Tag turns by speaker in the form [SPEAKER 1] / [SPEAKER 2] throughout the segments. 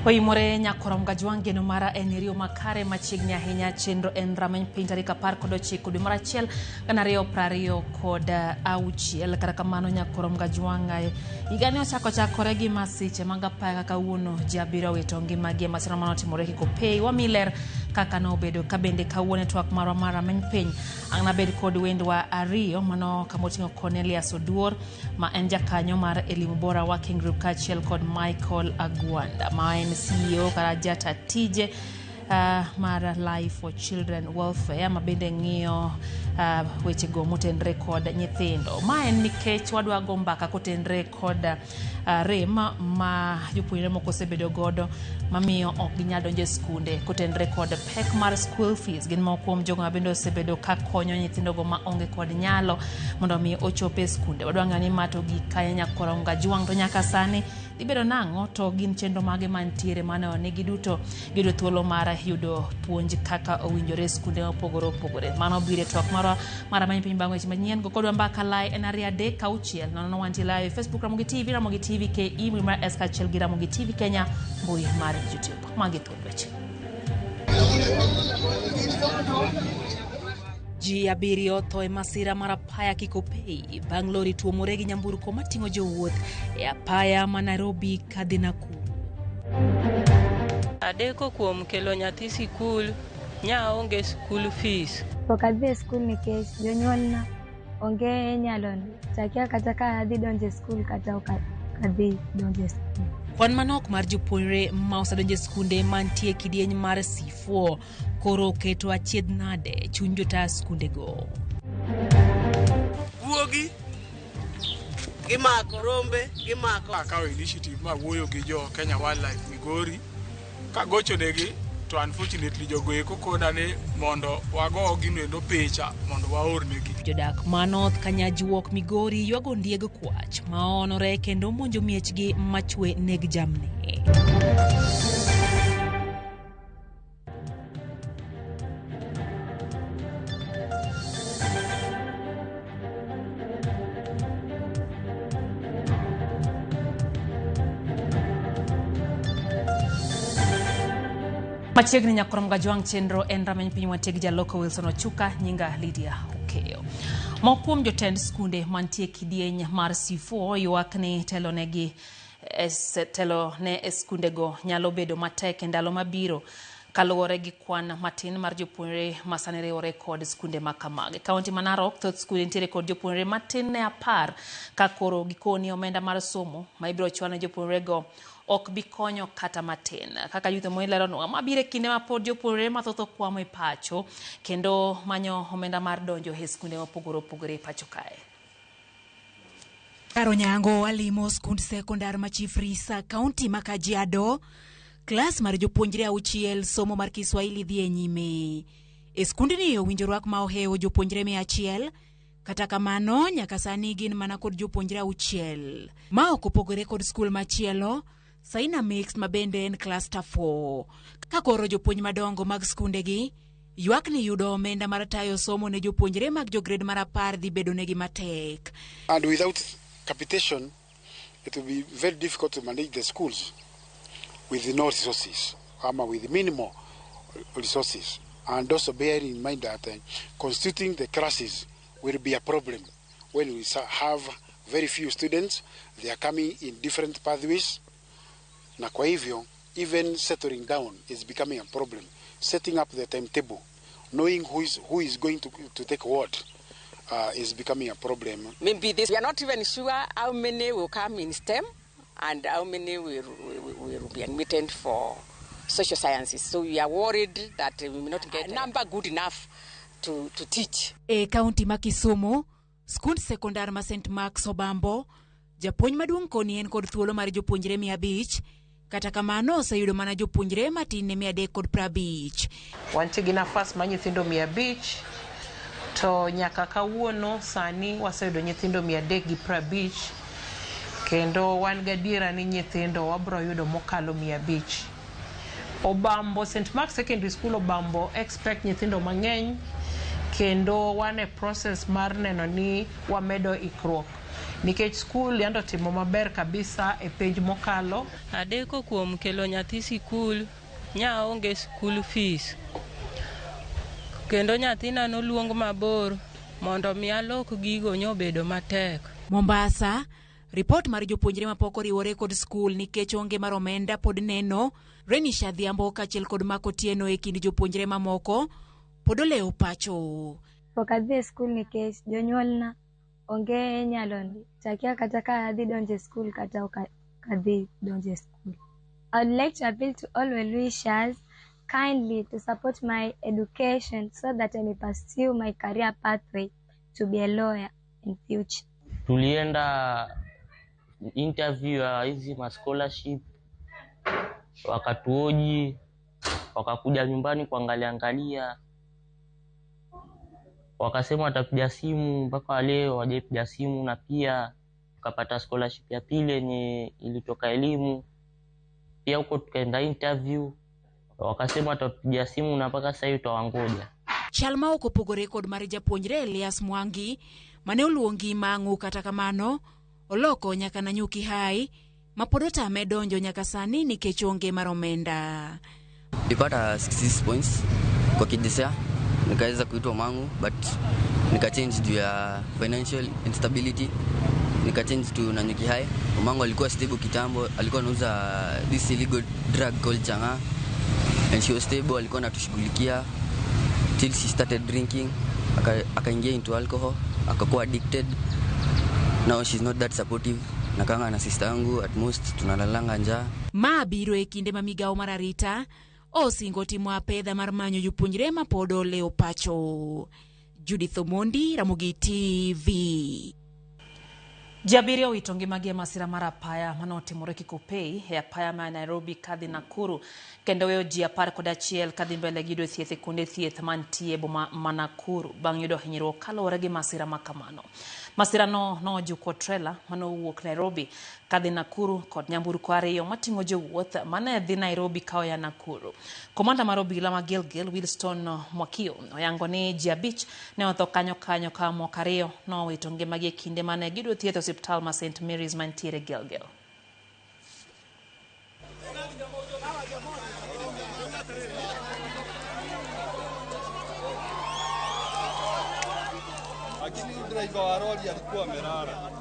[SPEAKER 1] Oimore nyakorom gajwang' geno mara en riyo makare machiegni ahinya. Chenro en rameny piny tarik 19 dwe mar 1 2026. Kata kamano nyakorom gajwang' higani ochako chakore gi masiche mag apaya kaka kawuono ji 7 owito ngimagi e masira manotimore Kikopey. Wami ler kaka nobedo ka bende kawuono e twak marwa mar rameny piny ang' nabed kod wendwa ariyo mano kamoting'o Cornelius Oduor ma en jakanyo mar Elimu Bora Working Group kaachiel kod Michael Agwanda ma en CEO kata jata tije mar Life for Children Welfare ma bende ng'iyo wechego motenre kod nyithindo. Ma en nikech wadwa go mbaka kotenre kod rem ma jopuonjre moko osebedo godo mamiyo ok ginyal donjo e skunde kotenre kod pek mar school fees. Gin moko kuom jogo ma bende osebedo ka konyo nyithindogo ma onge kod nyalo mondo mi ochop e skunde. Wadwa ng'eyo ni ma to gik kanye nyakoronga Jwang' to nyaka sani dhibedo nang'o to gin chenro mage mantiere maneno ni giduto giyudo thuolo mar yudo puonj kaka owinjore e skunde mopogore opogore. Mano biro e twak marwa mar Rameny Piny bang' weche manyien. Go kodwa mbaka lai en 2 3 6 0 wantie live e Facebook Ramogi TV, Ramogi TV KE, mbui mar S kaachiel gi Ramogi TV Kenya, mbui mar YouTube. Magi thuond weche. Ji 7 otho e masira mar apaya Kikopey bang' lori tuomore gi nyamburko mating'o jowuoth e apaya ma Nairobi kadhi Nakuru.
[SPEAKER 2] Adeko kuom kelo nyathi sikul, nya onge school fees.
[SPEAKER 3] Pok adhi e skul nikech jonyuolna onge nyalono. To akia kata ka adhi donjo e skul kata ok adhi donjo e skul.
[SPEAKER 1] Kwan manok mar jopuonjre ma osedonjo e skunde mantie kidieny mar C4 koro oketo achiedh nade chuny jota skundego.
[SPEAKER 4] Guogi gimako, rombe gimako.
[SPEAKER 5] Akawo initiative ma wuoyo gi jo Kenya Wildlife Migori kagochonegi to unfortunately jogo eko kona ni mondo wago gino endo picha mondo waornegi.
[SPEAKER 1] Jodak ma North Kanyajuok Migori ywago ondieg kwach ma oonore kendo monjo miechgi machwe neg jamni. Machiegni nyakorom gajwang' chenro en rameny piny wantie gi jaloko Wilson Ochuka, nyinga Lydia Okeyo. Moko kuom jotend skunde mantie kidieny mar C4 ywak ni telonegi telo ne e skundego nyalo bedo matek e ndalo mabiro kaluwore gi kwan matin mar jopuonjre ma sani riwore kod skunde ma kamagi. Kaunti ma Narok, thoth skunde nitiere kod jopuonjre matin ne 10 ka koro gikoni omenda mar somo ma ibiro chwal ne jopuonjrego ok bi konyo kata matin. Kaka Youth Moi leronwa, ma biro e kinde ma pod jopuonjre mathoth okwamo e pacho kendo manyo omenda mar donjo e skunde mopogore opogore e pacho kae.
[SPEAKER 6] Karo Nyango alimo skund sekondar ma Chief Risa, kaunti ma Kajiado. Klas mar jopuonjre 6 somo mar Kiswahili dhi e nyime. E skundni owinjo rwak ma ohewo jopuonjre 100, kata kamano nyaka sani gin mana kod jopuonjre 6. Ma ok opogore kod skul machielo, Saina Mixed ma bende en cluster 4. Ka koro jopuonj madongo mag skundegi ywak ni yudo omenda mar tayo somo ne jopuonjre mag jo grade mar 10 dhi bedo negi matek.
[SPEAKER 7] And without capitation, it will be very difficult to manage the schools with no resources, ama with minimal resources. And also bearing in mind that constituting the classes will be a problem when we have very few students. They are coming in different pathways. Na kwa hivyo, even settling down is becoming a problem. Setting up the timetable, knowing who is going to take what is becoming a problem.
[SPEAKER 8] Maybe this, we are not even sure how many will come in STEM and how many will be admitted for social sciences. So we are worried that we may not get a number good enough to teach.
[SPEAKER 6] E kaunti ma Kisumu, skund sekondar ma St. Mark's Obambo, japuonj maduong' koni en kod thuolo mar jopuonjre 500, kata kamano oseyudo mana jopuonjre matin ne 350.
[SPEAKER 9] Wantie gi nafas mar nyithindo 500, to nyaka kawuono sani waseyudo nyithindo 350, kendo wan gadiera ni nyithindo wabro yudo mokalo 500. Obambo, St. Mark's Secondary School Obambo expect nyithindo mang'eny, kendo wan e process mar neno ni wamedo ikruok Nikech skul yando timo maber kabisa e penj mokalo.
[SPEAKER 2] Adeko kuom kelo nyathi sikul, nya onge school fees. Kendo nyathina noluong mabor mondo mi alok gigo nyobedo matek.
[SPEAKER 6] Mombasa, ripot mar jopuonjre mapok oriwore kod skul nikech onge mar omenda pod neno. Renisha Adhiambo kaachiel kod Mark Otieno e kind jopuonjre mamoko pod olewo pacho.
[SPEAKER 3] Pok adhi e skul nikech jonyuolna onge nyalo to akia kata ka adhi donjo e skul kata ok adhi donjo e skul. I would like to appeal to all well-wishers kindly to support my education so that I may pursue my career pathway to be a lawyer in future.
[SPEAKER 4] Tulienda interview ya hizi ma scholarship, wakatuoji, wakakuja nyumbani kuangalia angalia, wakasema watapiga simu, mpaka leo hawajaipiga simu. Na pia tukapata scholarship ya pili yenye ilitoka elimu, pia huko tukaenda interview, wakasema watapiga simu na mpaka sasa hivi tutawangoja.
[SPEAKER 6] Chal ma ok opogore kod mar japuonjre Elias Mwangi mane oluongi Mang'u, kata kamano oloko nyaka Nanyuki High ma pod otame donjo nyaka sani nikech onge mar omenda.
[SPEAKER 10] Nilipata 66 points kwa KJSEA, nikaweza kuitwa Mang'u, but nikachange juu ya financial instability, nikachange to Nanyuki High. Mamangu alikuwa stable kitambo, alikuwa anauza this illegal drug called chang'aa, and she was stable, alikuwa anatushughulikia till she started drinking, akaingia into alcohol, akakuwa addicted. Now she's not that supportive. Nakanga na sister yangu, at most tunalalanga njaa.
[SPEAKER 6] Ma biro e kinde ma migawo mar arita osingo timo apedha mar manyo jopuonjre ma pod olewo pacho. Judith Omondi, Ramogi TV.
[SPEAKER 1] Ji abiriyo owito ngimagi e masira mar apaya manotimore Kikopey e apaya ma Nairobi kadhi Nakuru, kendo weyo ji 11 kadhi mbele gi yudo thieth e kuonde thieth mantie boma ma Nakuru bang' yudo hinyruok kaluwore gi masira ma kamano. Masirano nojuko trela manowuok Nairobi kadhi Nakuru kod nyamburko ariyo mating'o jowuoth mane dhi Nairobi kaoya Nakuru. Komanda mar obila ma Gilgil, Wilston Mwakio, oyango ni ji 5 ne otho kanyo kanyo ka moko 2 nowito ngimagi e kinde mane giyudo thieth e osiptal ma St Mary's mantiere Gilgil.
[SPEAKER 11] Lakini driver wa lori alikuwa amelala.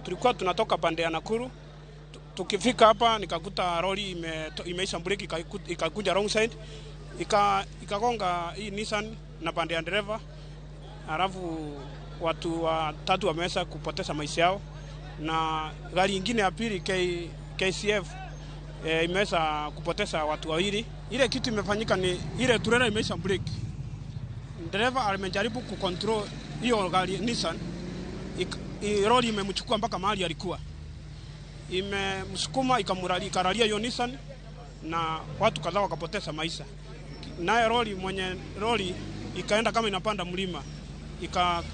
[SPEAKER 5] Tulikuwa tunatoka pande ya Nakuru, tukifika hapa nikakuta lori imeisha breki, ikakuja wrong side, ikagonga hii Nissan na pande ya dereva. Alafu watu watatu wameweza kupoteza maisha yao, na gari nyingine ya pili KCF imeweza kupoteza watu wawili. Ile kitu imefanyika ni ile trailer imeisha breki, dereva amejaribu kucontrol hiyo gari Nissan, lori imemchukua mpaka mahali alikuwa, imemsukuma ikaralia hiyo Nissan na watu kadhaa wakapoteza maisha. Naye lori, mwenye lori ikaenda kama inapanda mlima,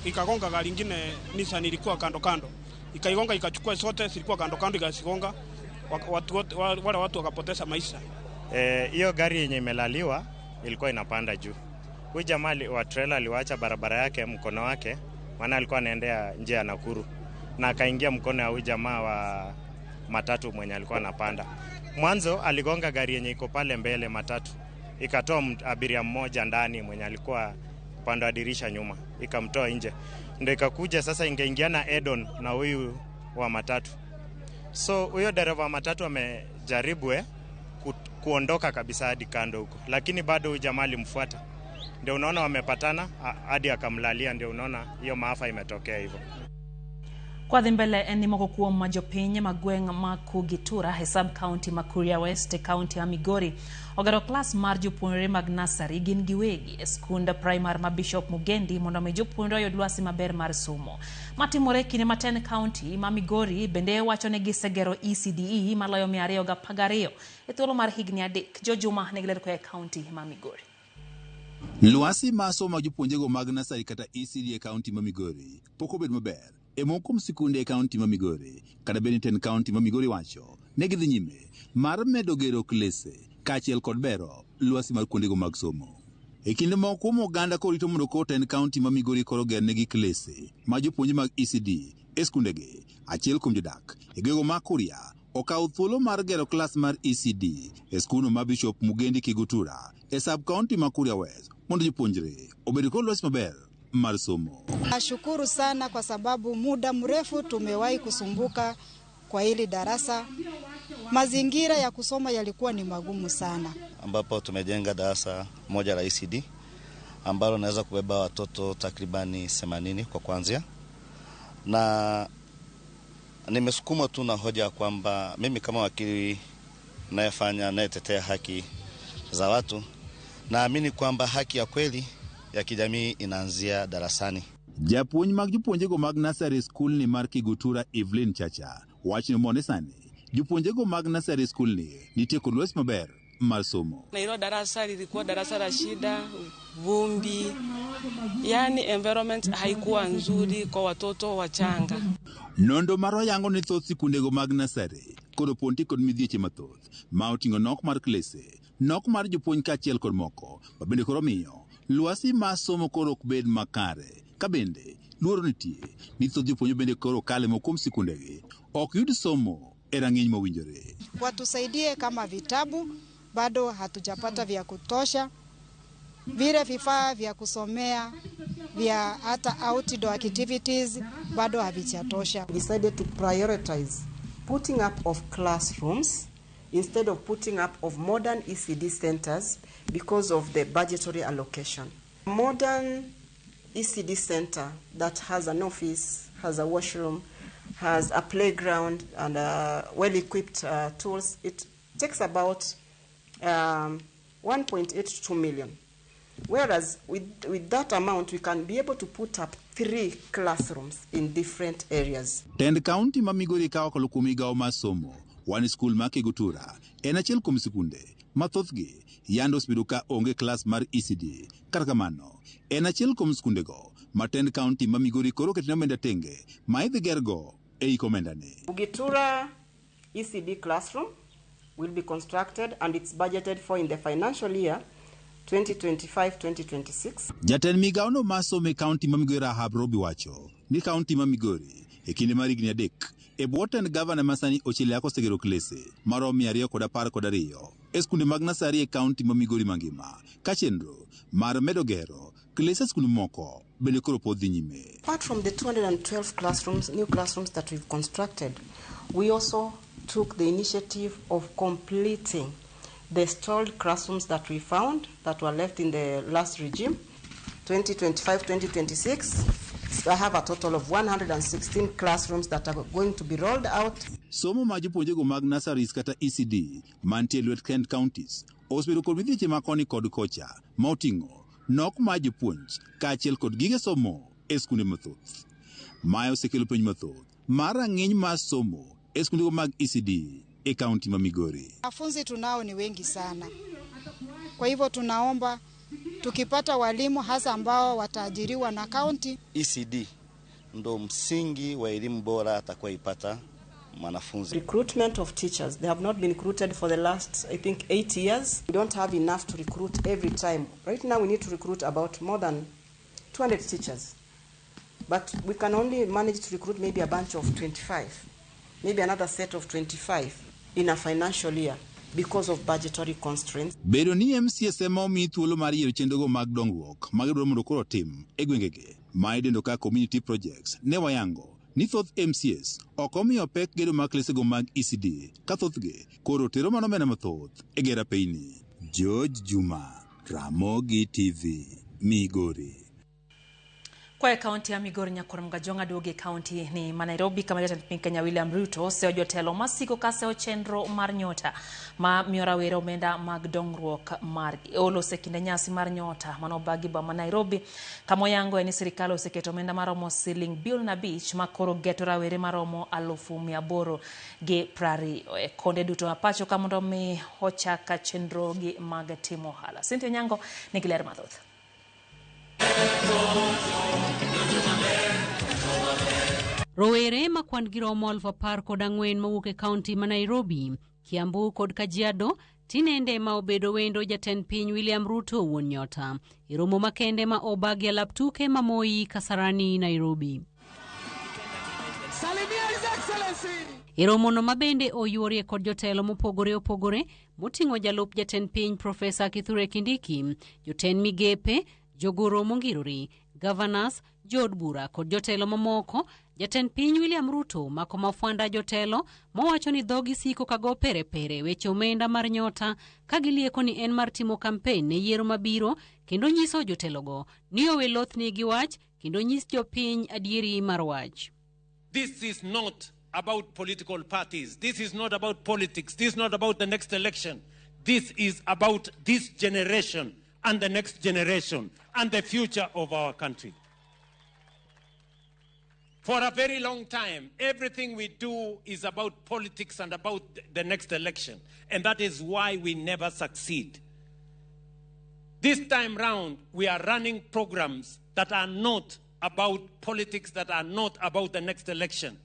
[SPEAKER 5] ikagonga gari nyingine Nissan ilikuwa kando kando, ikaigonga ikachukua zote zilikuwa kando kando ikazigonga, wale watu wakapoteza maisha.
[SPEAKER 12] Hiyo gari yenye imelaliwa ilikuwa inapanda juu. Huyu jamaa wa trailer aliwacha barabara yake mkono wake, maana alikuwa anaendea nje ya Nakuru, na akaingia mkono ya huyu jamaa wa matatu mwenye alikuwa anapanda. Mwanzo aligonga gari yenye iko pale mbele matatu, ikatoa abiria mmoja ndani mwenye alikuwa upande wa dirisha nyuma, ikamtoa nje. Ndio ikakuja sasa ingeingiana Edon na huyu wa matatu. So huyo dereva wa matatu amejaribu kuondoka kabisa hadi kando huko, lakini bado huyu jamaa alimfuata. Ndio unaona wamepatana hadi akamlalia, ndio unaona hiyo maafa imetokea hivyo.
[SPEAKER 1] Kwa dhi mbele en ni moko kuom ma jopiny ma gweng' ma Kugitura e sub county ma Kuria West e county ya Migori ogero klas mar jopuonjre mag nursery gin giwegi e skund primar ma Bishop Mugendi mondo mi jopuonjre oyud lwasi maber mar somo. Matimore kinde matin county ma Migori bende wacho ni gisegero ECDE maloyo 212 e thuolo mar higni 3. Jojuma nigi ler koa e county ma Migori.
[SPEAKER 13] Lwasi mar somo mag jopuonjrego mag nursery kata ECD e county ma Migori pok obedo maber e moko kuom sikunde e county ma Migori, kata bed ni tend county ma Migori wacho ne gidhi nyime mar medo gero klese kaachiel kod bero lwasi mar kuondego mag somo. E kinde moko kuom oganda korito mondo koro tend kaunti ma Migori koro gernegi klese ma jopuonje mag ECD e skundegi, achiel kuom jodak e gwego ma Kuria okawo thuolo mar gero klas mar ECD e skundno ma Bishop Mugendi Kigutura e sub kaunti ma Kuria West mondo jopuonjre obed kod lwasi maber mar somo.
[SPEAKER 14] Nashukuru sana kwa sababu muda mrefu tumewahi kusumbuka kwa hili darasa. Mazingira ya kusoma yalikuwa ni magumu sana.
[SPEAKER 15] Ambapo tumejenga darasa moja la ECD ambalo naweza kubeba watoto takribani 80 kwa kuanzia, na nimesukumwa tu na hoja kwamba mimi kama wakili nayetetea haki za watu, naamini kwamba haki ya kweli ya kijamii inaanzia darasani.
[SPEAKER 13] Japuonj mag jopuonjego mag nursery school ni mar Kigutura Evelyn Chacha wacho ni mone sani jopuonjego mag nursery school ni nitie kod lwasi maber mar somo.
[SPEAKER 16] Na hilo darasa lilikuwa darasa la shida, vumbi, yani environment haikuwa nzuri kwa watoto wachanga.
[SPEAKER 13] Nondo marwa yango ni thoth sikundego mag nursery kod oponti kod midhieche mathoth ma oting'o nok mar klese, nok mar jopuonj kaachiel kod moko ma bende koro miyo lwasi mar somo koro ok bed makare. Ka bende luoro nitie ni thoth jopuonj bende koro kale moko kuom sikundegi ok yud somo e rang'iny mowinjore.
[SPEAKER 14] Watusaidie kama vitabu bado hatujapata vya kutosha, vile vifaa vya kusomea vya hata outdoor activities bado havijatosha.
[SPEAKER 17] We decided to prioritize putting up of classrooms instead of putting up of modern ECD centers because of the budgetary allocation. Modern ECD center that has an office, has a washroom, has a playground and well-equipped tools, it takes about 1.82 million. Whereas with that amount, we can be able to put up 3 classrooms in different areas.
[SPEAKER 13] Tend kaunti ma Migori ka okalo kuom migawo mar somo, wan skul ma Kigutura en achiel kuom sikunde ma thothgi yande osebedo ka onge klas mar ECD. Kata kamano, en achiel kuom skundego ma tend kaunti ma Migori koro oketne omenda tenge ma idhi gergo ei omendani.
[SPEAKER 17] Ugitura ECD classroom will be constructed and it's budgeted for in the financial year 2025-2026.
[SPEAKER 13] Jatend migawono mar somo e kaunti ma Migori Rahab Robi wacho ni kaunti ma Migori e kinde mar higni 3 e bwo tend gavana ma sani Ochile Ako osegero klese maromo 212 e skunde mag nasari e kaunti ma Migori mangima, ka chenro mar medo gero klese e skunde moko bende koro pod dhi nyime.
[SPEAKER 17] Apart from the 212 classrooms, new classrooms that we've constructed, we also took the initiative of completing the stalled classrooms that we found that were left in the last regime. 2025-2026, I have a total of 116 classrooms that are going to be rolled out.
[SPEAKER 13] Somo ma jopuonjego mag nurseries kata ECD mantie e lwet Kent counties osebedo kod midhieche ma koni kod kocha ma oting'o nok mar jopuonj kaachiel kod gige somo e skunde mathoth. Mae osekelo penj mathoth mar rang'iny mar somo e skundego mag ECD e kaunti ma Migori.
[SPEAKER 14] Wanafunzi tunao ni wengi sana, kwa hivyo tunaomba tukipata walimu hasa ambao wataajiriwa na kaunti.
[SPEAKER 15] ECD ndo msingi wa elimu bora atakayoipata mwanafunzi.
[SPEAKER 17] Recruitment of teachers, they have not been recruited for the last, I think, 8 years. We don't have enough to recruit every time. Right now we need to recruit about more than 200 teachers. But we can only manage to recruit maybe a bunch of 25, maybe another set of 25 in a financial year because of budgetary constraints.
[SPEAKER 13] Bedo ni MCS ema omi thuolo mar yiero chenrogo mag dongruok ma gidwaro mondo koro otim e gwengegi ma idendo kaka community projects ne wayango ni thoth MCS ok omiyo pek gedo mag klesego mag ECD ka thothgi koro tero mana omenda mathoth e gero apeyni. George Juma, Ramogi TV, Migori.
[SPEAKER 1] Kwa kaunti ya Migori Nyakurom Gajwang' aduogo e kaunti ni ma Nairobi kama jatend piny Kenya William Ruto oseyo jotelo masiko ka seyo chenro mar nyota ma miyo rawere omenda mag dongruok margi. Oloso e kinde nyasi mar nyota manobagi boma ma Nairobi kama oyango ni sirikal oseketo omenda maromo siling bilion 5 ma koro geto rawere maromo 820,000 e konde duto ma pacho ka mondo mi ochak chenro gi mag timo ohala. Cynthia Nyango nigi ler mathoth.
[SPEAKER 18] Rowere ma kwan gi romo 14,000 mawuok e kaunti ma Nairobi, Kiambu kod Kajiado Tinende ma obedo wendo jatend piny William Ruto wuon Nyota e romo makende ma obagi alap tuke ma Moi Kasarani, Nairobi.
[SPEAKER 19] Salimia His Excellency.
[SPEAKER 18] E romono ma bende oyuorie kod jotelo mopogore opogore moting'o jalup jatend piny Profesa Kithure Kindiki, jotend migepe, jogoro mongirore, governors, jood bura kod jotelo mamoko, jatend piny William Ruto mako mafwanda jotelo mowacho ni dhogi siko kago perepere weche omenda mar Nyota ka gilieko ni en mar timo kampen ne yiero mabiro kendo nyiso jotelogo ni owe lothni gi wach kendo nyis jopiny adieri mar wach.
[SPEAKER 20] This is not about political parties. This is not about politics. This is not about the next election. This is about this generation and the next generation and the future of our country. For a very long time, everything we do is about politics and about the next election. And that is why we never succeed. This time round, we are running programs that are not about politics, that are not about the next election.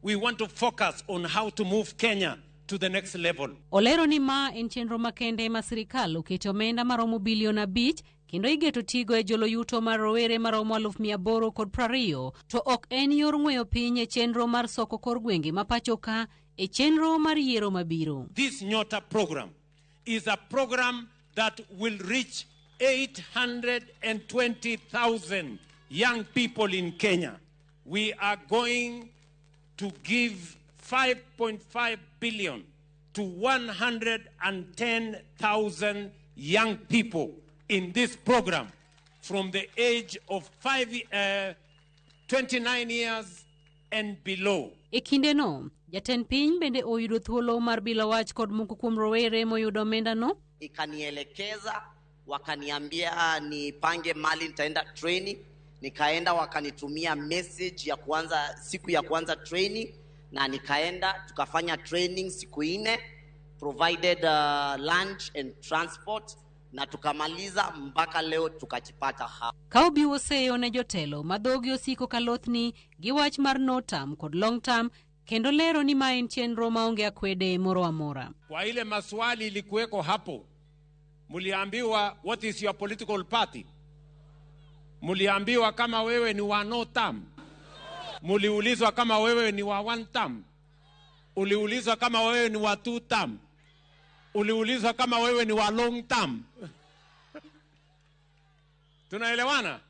[SPEAKER 20] We want to focus on how to move Kenya to the next level.
[SPEAKER 18] Olero ni ma en chenro makende ma sirikal oketo omenda maromo bilion 5 kendo igeto tigo e jolo yuto mar rowere maromo 820,000 to ok en yor ng'weyo piny e chenro mar soko kor gwenge ma pacho ka e chenro mar yiero mabiro.
[SPEAKER 20] This Nyota program is a program that will reach 820,000 young people in Kenya. We are going to give 5.5 billion to 110,000 young people in this program from the age of 29 years and below.
[SPEAKER 18] E kindeno, jatend piny bende oyudo thuolo mar bilo wach kod moko kuom rowere moyudo omendano.
[SPEAKER 21] Ikanielekeza, wakaniambia nipange mali nitaenda training, nikaenda wakanitumia message ya kuanza siku ya kuanza training, na nikaenda tukafanya training siku 4, provided lunch and transport, na tukamaliza mpaka leo tukajipata hapa.
[SPEAKER 18] Ka obiwo seyo ne jotelo ma dhogi osiko kalothni gi wach mar no term kod long term kendo lero ni ma en chenro maonge akwede moro amora.
[SPEAKER 20] Kwa ile maswali ilikuweko hapo, muliambiwa what is your political party? Muliambiwa kama wewe ni wa no term. Muliulizwa kama wewe ni wa one term. Uliulizwa kama wewe ni wa two term. Uliulizwa kama wewe ni wa long term. Tunaelewana?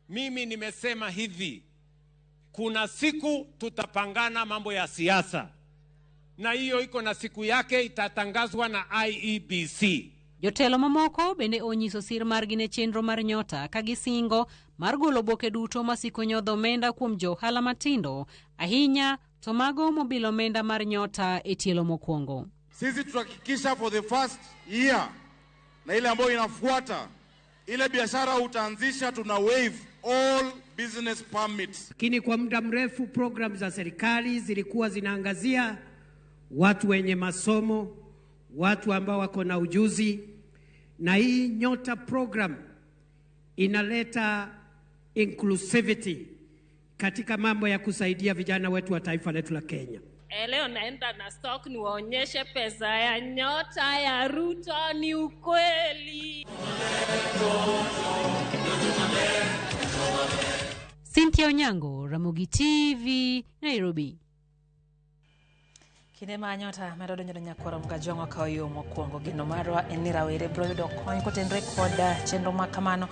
[SPEAKER 20] Mimi nimesema hivi, kuna siku tutapangana mambo ya siasa. Na hiyo iko na siku yake itatangazwa na IEBC.
[SPEAKER 18] Jotelo mamoko bende onyiso sir margi ne chenro mar Nyota ka gisingo mar golo oboke duto masiko nyodho omenda kuom jo ohala matindo, ahinya to mago mobilo omenda mar Nyota e tielo mokwongo.
[SPEAKER 22] Sisi tutahakikisha for the first year na ile ambayo inafuata, ile biashara utaanzisha tuna waive all business permits.
[SPEAKER 23] Lakini kwa muda mrefu program za serikali zilikuwa zinaangazia watu wenye masomo, watu ambao wako na ujuzi, na hii Nyota program inaleta inclusivity katika mambo ya kusaidia vijana wetu wa taifa letu la Kenya.
[SPEAKER 24] Leo naenda na stock niwaonyeshe pesa ya Nyota ya Ruto ni ukweli.
[SPEAKER 18] Cynthia Onyango, Ramogi TV, Nairobi.
[SPEAKER 1] Kinde ma Nyota medo donjo ne nyakwaro Mgajwang'o ka oyo mokwongo geno marwa en ni rawere biro yudo kony kotenore kod chenro ma kamano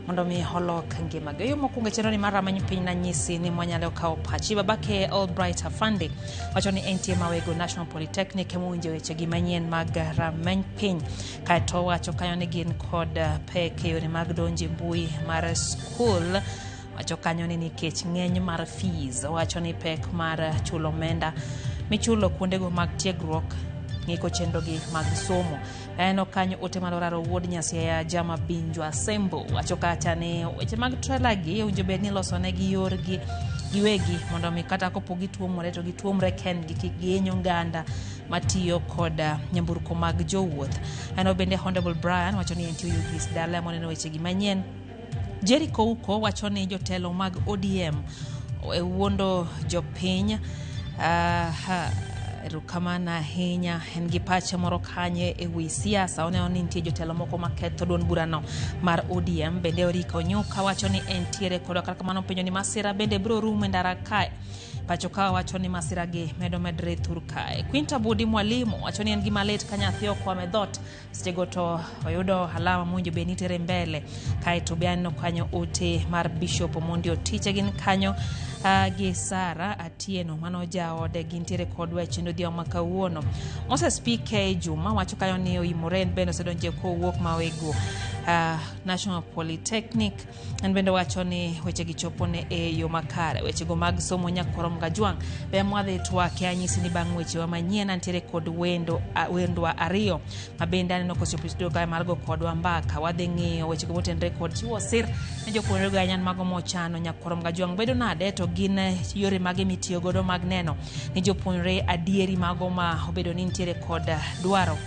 [SPEAKER 1] mondo mi olok ngimagi. Oyo mokwongo e chenro ni mar rameny piny nanyisi ni mwanyalo kawo pachi. Babake Albright Afande wacho ni entie Mawego National Polytechnic emowinjo wechegi manyien mag rameny piny. Kaeto wacho kanyo ni gin kod pek e yore mag donjo e mbui mar skul. Wacho kanyo ni nikech ng'eny mar fees, wacho ni pek mar chulo omenda michulo kuondego mag tiegruok ng'iko chenrogi mag somo. Aneno kanyo ote maloraro wuod Nyasiaya Jama Binjwa Sembo wacho kacha ni weche mag trailer gi owinjo bed ni losonegi yorgi giwegi mondo mi kata kopo gituomore to gituomre kendgi kik gihiny oganda matiyo kod nyamburko mag jowuoth. Aneno bende Honorable Brian wacho ni entie Oyugis dala moneno wechegi manyien. Jericho Uko wacho ni jotelo mag ODM e wuondo jopiny. Erokamano ahinya. En gi pache moro kanye e wi siasa. Oneno ni nitie jotelo moko maketho duond burano mar ODM. Bende Oriko Onyuka wacho ni entiere kodwa. Kata kamano penjo ni masira bende biro rumo e ndara kae. Pacho ka wacho ni masira gi medo medre thur kae. Quinta Budi Mwalimu wacho ni en gima lit ka nyathi okwamo e dhoot sechego to oyudo alama mowinjo bed ni itere mbele. Kaeto be aneno kanyo ote mar Bishop Omondi Otiche gin kanyo gi Sara Atieno mano jaode gintiere kodwa e chenro odhiambo ma kawuono. Moses PK Juma wacho kanyo ni oimore en bende osedonjo kowuok Mawego National Polytechnic. En bende wacho ni wechegi chopone e yo makare. Wechego mag somo nyakwar Mgajwang' be mwadhi twake anyisi ni bang' wechewa manyien antiere kod wendo wendwa ariyo ma bende aneno kochopo e studio kae mar go kodwa mbaka. Wadhi ng'iyo wechego motenore kod chiwo sir ne jopuonjre go ahinya mago mochano nyakwar Mgajwang' bedo nade to gin yore mage mitiyo godo mag neno ni jopuonjre adieri mago ma obedo ni nitiere kod dwaro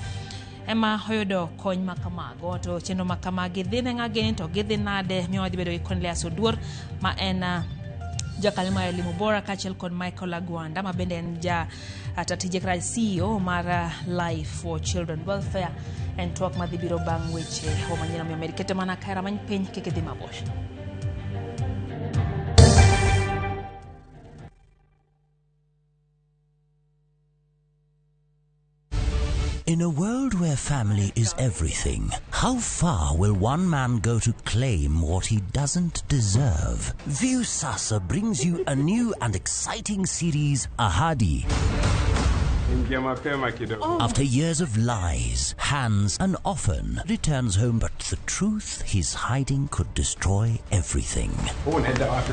[SPEAKER 1] ema oyudo kony ma kamago to chenro ma kamagi dhi ne ng'a gini to gidhi nade miyo wadhi bedo gi Cornelius Oduor ma en jakanyo mar Elimu Bora kaachiel kod Michael Agwanda ma bende en ja ta tije kata CEO mar Life for Children Welfare. En twak madhi biro bang' weche wa manyien omiyo med kete mana kae ramany piny kik idhi mabor.
[SPEAKER 7] In a world where family is everything, how far will one man go to claim what he doesn't deserve? Viusasa brings you a new and exciting series, Ahadi.
[SPEAKER 8] Ingia mapema kidogo.
[SPEAKER 7] After years of lies, Hans an orphan returns home, but the truth he's hiding could destroy everything.
[SPEAKER 8] Unaenda wapi?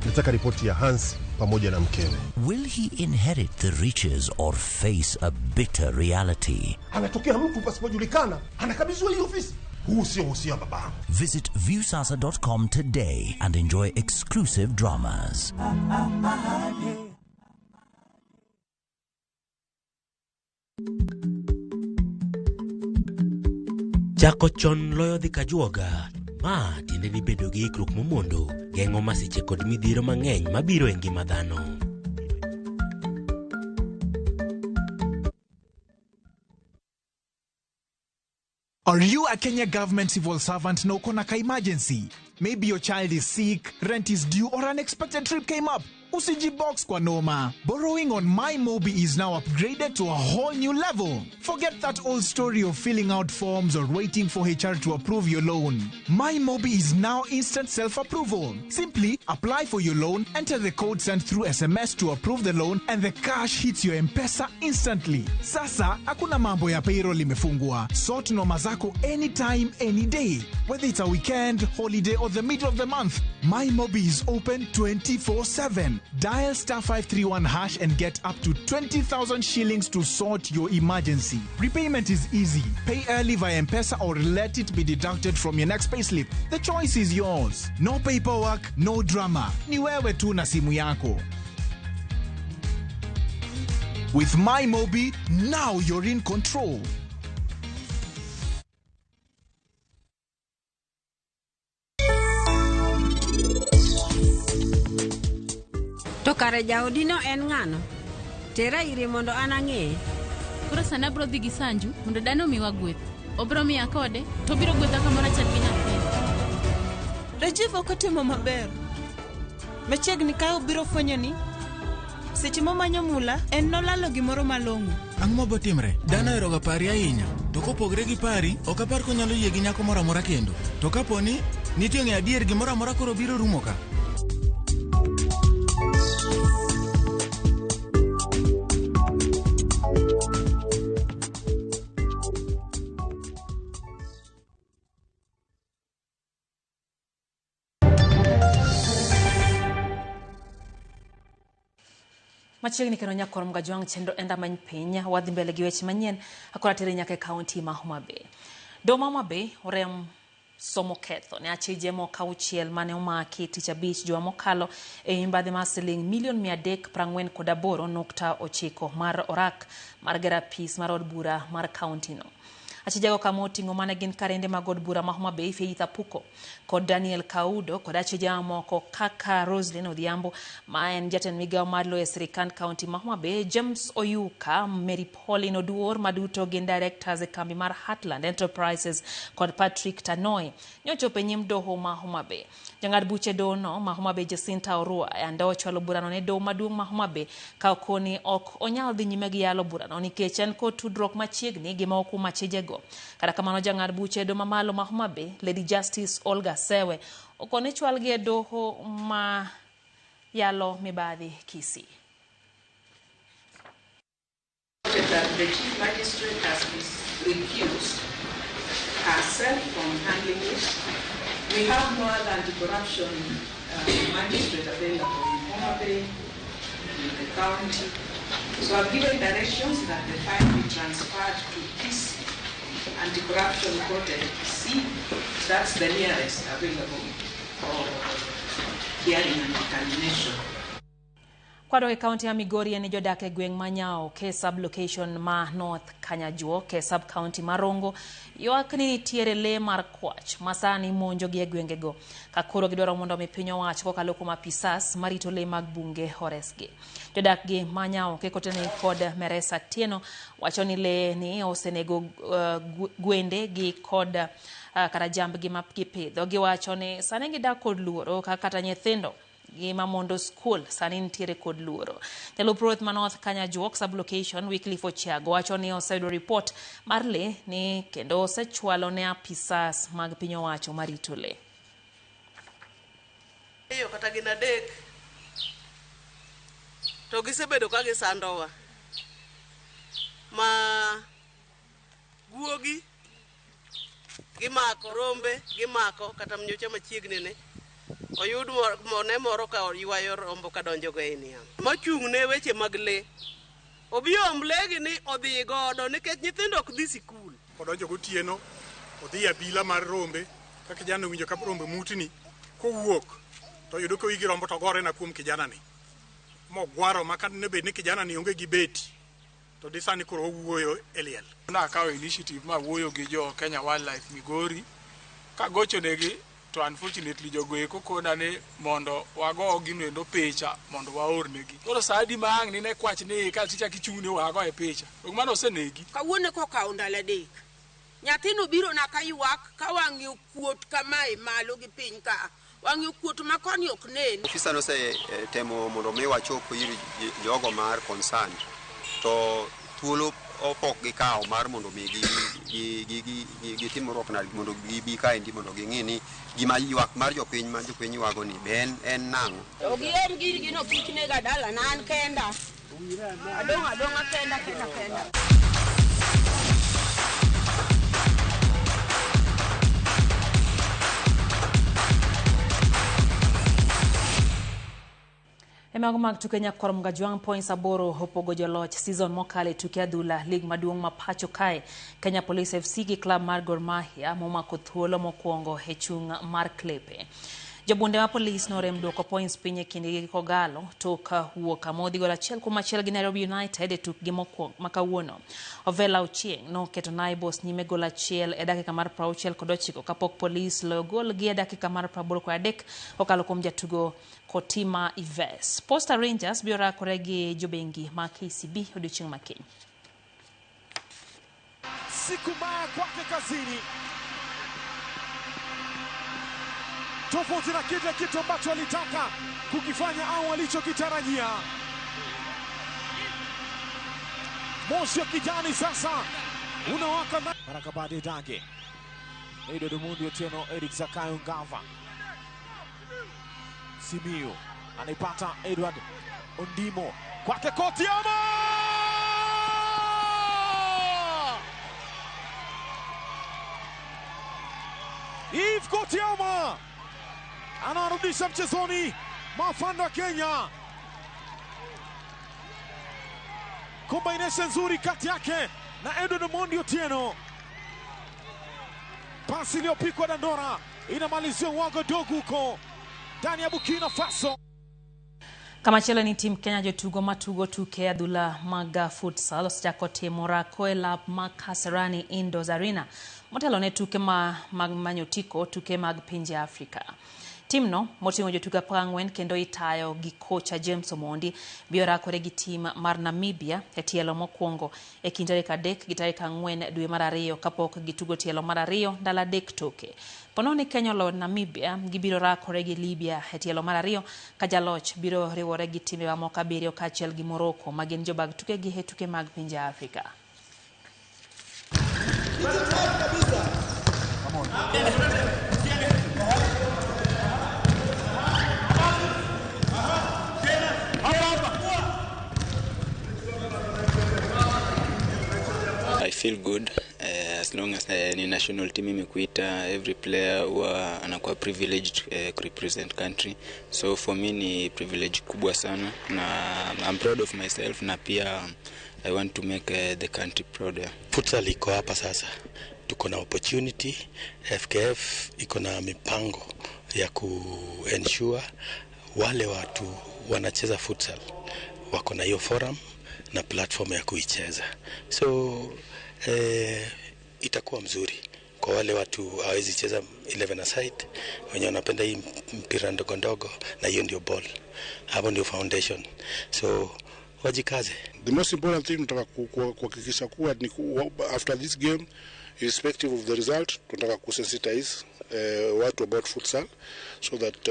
[SPEAKER 9] Nataka ripoti ya Hans pamoja na mkewe.
[SPEAKER 7] Will he inherit the riches or face a bitter reality?
[SPEAKER 9] Anatokea mtu pasipojulikana, anakabidhiwa hii ofisi. Huu sio uhusia wa babangu.
[SPEAKER 7] Visit viewsasa.com today and enjoy exclusive dramas.
[SPEAKER 19] Chako chon loyo dhi kajuoga. Ma tiende ni bedo gi ikruok momondo geng'o masiche kod midhiero mang'eny mabiro e ngima dhano.
[SPEAKER 25] Are you a Kenya government civil servant na uko na ka emergency? Maybe your child is sick, rent is due, or unexpected trip came up. Usijibox kwa noma. Borrowing on MyMobi is now upgraded to a whole new level. Forget that old story of filling out forms or waiting for HR to approve your loan. MyMobi is now instant self-approval. Simply apply for your loan, enter the code sent through SMS to approve the loan, and the cash hits your M-Pesa instantly. Sasa, hakuna mambo ya payroll imefungwa. Sort noma zako anytime, any day. Whether it's a weekend, holiday, or the middle of the month, MyMobi is open 24/7. Dial star 531 hash and get up to 20,000 shillings to sort your emergency. Repayment is easy. Pay early via M-Pesa or let it be deducted from your next payslip. The choice is yours. No paperwork, no drama. Ni wewe tu na simu yako. With MyMobi, now you're in control.
[SPEAKER 26] To kare jaodino en ng'ano? Tera ire mondo an ang'eye.
[SPEAKER 24] Koro sani abiro dhi gi Sanju mondo dane omiwa gweth. Obiro miya kode to obiro gwedha kamoro achiel gi nyathina.
[SPEAKER 27] Rajiv ok otimo maber. Machiegni kae obiro fwenyo ni seche momanyo mula en nolalo gimoro malong'o.
[SPEAKER 28] Ang'o mabotimre? Dhano oheroga pari ahinya. To kopogre gi pari, ok apar konyalo yie gi nyako moro amora kendo. To kapo ni nitie ng'eyo adier gimoro amora koro biro rumo ka.
[SPEAKER 1] Machiegni kendo nyakwar Mgajwang' chenro enda many piny wadhi mbele gi weche manyien akora tere nyaka e kaunti ma Homa Bay. Doho ma Homa Bay orem somo ketho ne achije moko auchiel mane omaki tich abich juma mokalo e mibadhi mar siling milion 348.9 mar orak mar gero apis mar od bura mar kaunti no. Achijego kama oting'o mane gin karende mag od bura ma Homa Bay Faith Apuko kod Daniel Kaudo kod achije mamoko kaka Roslyn Odhiambo ma en jatend migawo mar lowo e sirikand kaunti ma Homa Bay, James Oyuka, Mary Pauline Oduor maduto gin directors e kambi mar Heartland Enterprises kod Patrick Tanoi nyochopo e nyim doho ma Homa Bay. Jang'ad buche doho no ma Homa Bay Jacinta Orua yande ochwalo burano ne doho maduong' ma Homa Bay ka okoni ok onyal dhi nyime gi yalo burano nikech en kod tudruok machiegni gi moko kuom achijego. Kata kamano jang'ad buche doho mamalo ma Homa Bay Lady Justice Olga Sewe okoni chwalgi e doho ma yalo mibadhi Kisii.
[SPEAKER 2] That the Chief Magistrate has recused herself from handling it. We have no other anti-corruption magistrate available in Homa Bay, in the county. So I've given directions that the file be transferred to Kisii, anti-corruption court at Kisii. That's the nearest available for hearing and determination.
[SPEAKER 1] Kwadok e kaunti ya Migori en jodak e gweng' ma Nyaoke sub-location ma North Kanyajuok e sub-county ma Rongo ywak ni nitiere lee mar kwach ma sani monjogi e gwengego ka koro gidwaro mondo mi piny owach kokalo kuom apisas marito lee mag bunge oresgi. Jodak gi ma Nyaoke kotene kod Meresa Tieno wacho ni lee ni osenego gwende gi kod kata jambgi ma gipidho. Giwacho ni sani gidak kod luoro ka kata nyithindo gima mondo school sani nitiere kod luoro. Jalup ruoth ma North Kanyajuok sub-location Wycliffe Ochiago wacho ni oseyudo ripot mar lee ni kendo osechwalo ne apisas mag piny owacho marito lee.
[SPEAKER 3] Iyo kata gin adek to gisebedo ka gisandowa ma guogi gimako rombe gimako kata mnyocha machiegni ne oyud mone moro ka ywayo rombo kadonjo go e niang'. Mochung' ne weche mag lee obi om lee gi ni odhi godo nikech nyithindo ok dhi sikul.
[SPEAKER 4] Odonjo gotieno odhi abila mar rombe ka kijana owinjo ka rombe mutni kowuok to yudo ka wigi rombo to gore na kuom kijana ni mogwaro ma kane bed ni kijana ni onge gi beti to di sani koro owuoyo e liel.
[SPEAKER 8] Nakawo initiative ma wuoyo gi jo Kenya Wildlife Migori kagochonegi to unfortunately jogo eko kona ni mondo wago gino endo picha mondo waornegi. Koro sa adi ma ang' nine kwach ni ka tichak ichung' ni wago e picha. Ok mano osenegi.
[SPEAKER 26] Kawuono kokawo ndalo adek. Nyathino biro na kaywak ka wang'e okuot kamae malo gi piny ka. Wang'e okuot ma koni ok nen.
[SPEAKER 5] Ofisa nosetemo mondo mi wachop ir jogo mar concern to thuolo opok gikawo mar mondo mi gitim rwakna mondo gibi kaendi mondo ging'i ni gima ywak mar jopiny ma jopiny ywago ni be en nang'o.
[SPEAKER 26] To giom gin gino kik nega dalana an kenda. Adong' adong'a kenda kenda kenda.
[SPEAKER 1] E mago mag tuke Nyakwar Mgajwang' points 8 opogo joloch season mokalo e tuke adhula lig maduong' ma pacho kae. Kenya Police FC gi klab mar Gor Mahia momako thuolo mokwongo e chung' mar klepe. Jobunde ma Police norem duoko points piny e kindgi gi Kogalo tok wuok amodhi gol 1-1 gi Nairobi United e tukgi mokwongo ma kawuono. Ovela Ochieng' noketo Naibos nyime gol 1 e dakika mar 69 kapok Police loyo gol gi e dakika mar 83 kokalo kuom jatugo Kotima Ives. Posta Rangers biro rakore gi jobengi ma KCB odiochieng' ma kiny.
[SPEAKER 25] Siku mbaya kwake kazini, tofauti na kile kitu ambacho alitaka kukifanya au alichokitarajia. Moshi wa kijani sasa unawaka. Baraka Bade Dange, Edward Omondi Otieno, Eric Zakayo Ngava, Simiyu anaipata Edward Ondimo kwake Kotiama. Yves Kotiama anarudisha mchezoni mafando wa Kenya. Combination nzuri kati yake na Edward Omondi Otieno. Pasi iliyopikwa dandora inamalizia Ouagadougou huko ndani ya Burkina Faso.
[SPEAKER 1] Kamachielo ni tim Kenya jotugo matugo tuke adhula mag futsal osechako timo orako e lap ma Kasarani Indoors Arena motelo ne tuke mag manyo otiko tuke mag pinje Afrika. Timno moting'o jotugo 14 kendo itayo gi kocha James Omondi biro rakore gi tim mar Namibia e tielo mokwongo e kind tarik 3 gi tarik 4 dwe mar 2 kapok gitugo tielo mar 2 ndalo 3 toke. Pono ni Kenya oloyo Namibia, gibiro rakore gi Libya e tielo mar 2 ka jaloch biro riwore gi timbe mamoko 7 kaachiel gi Morocco ma gin jobag tukegi e tuke mag pinje Afrika.
[SPEAKER 6] I feel good as long as ni national team imekuita, every player huwa anakuwa privileged kurepresent country, so for me ni privilege kubwa sana na I'm proud of myself na pia I want to make the country proud. Yeah.
[SPEAKER 10] Futsal iko hapa sasa, tuko na opportunity. FKF iko na mipango ya ku ensure wale watu wanacheza futsal wako na hiyo forum na platform ya kuicheza, so itakuwa mzuri kwa wale watu hawezi cheza 11 aside, wenye wanapenda hii mpira ndogo ndogo, na hiyo ndio ball, hapo ndio foundation, so wajikaze.
[SPEAKER 11] The most important thing tunataka kuhakikisha kuwa ni after this game, irrespective of the result, tunataka kusensitize watu about futsal so that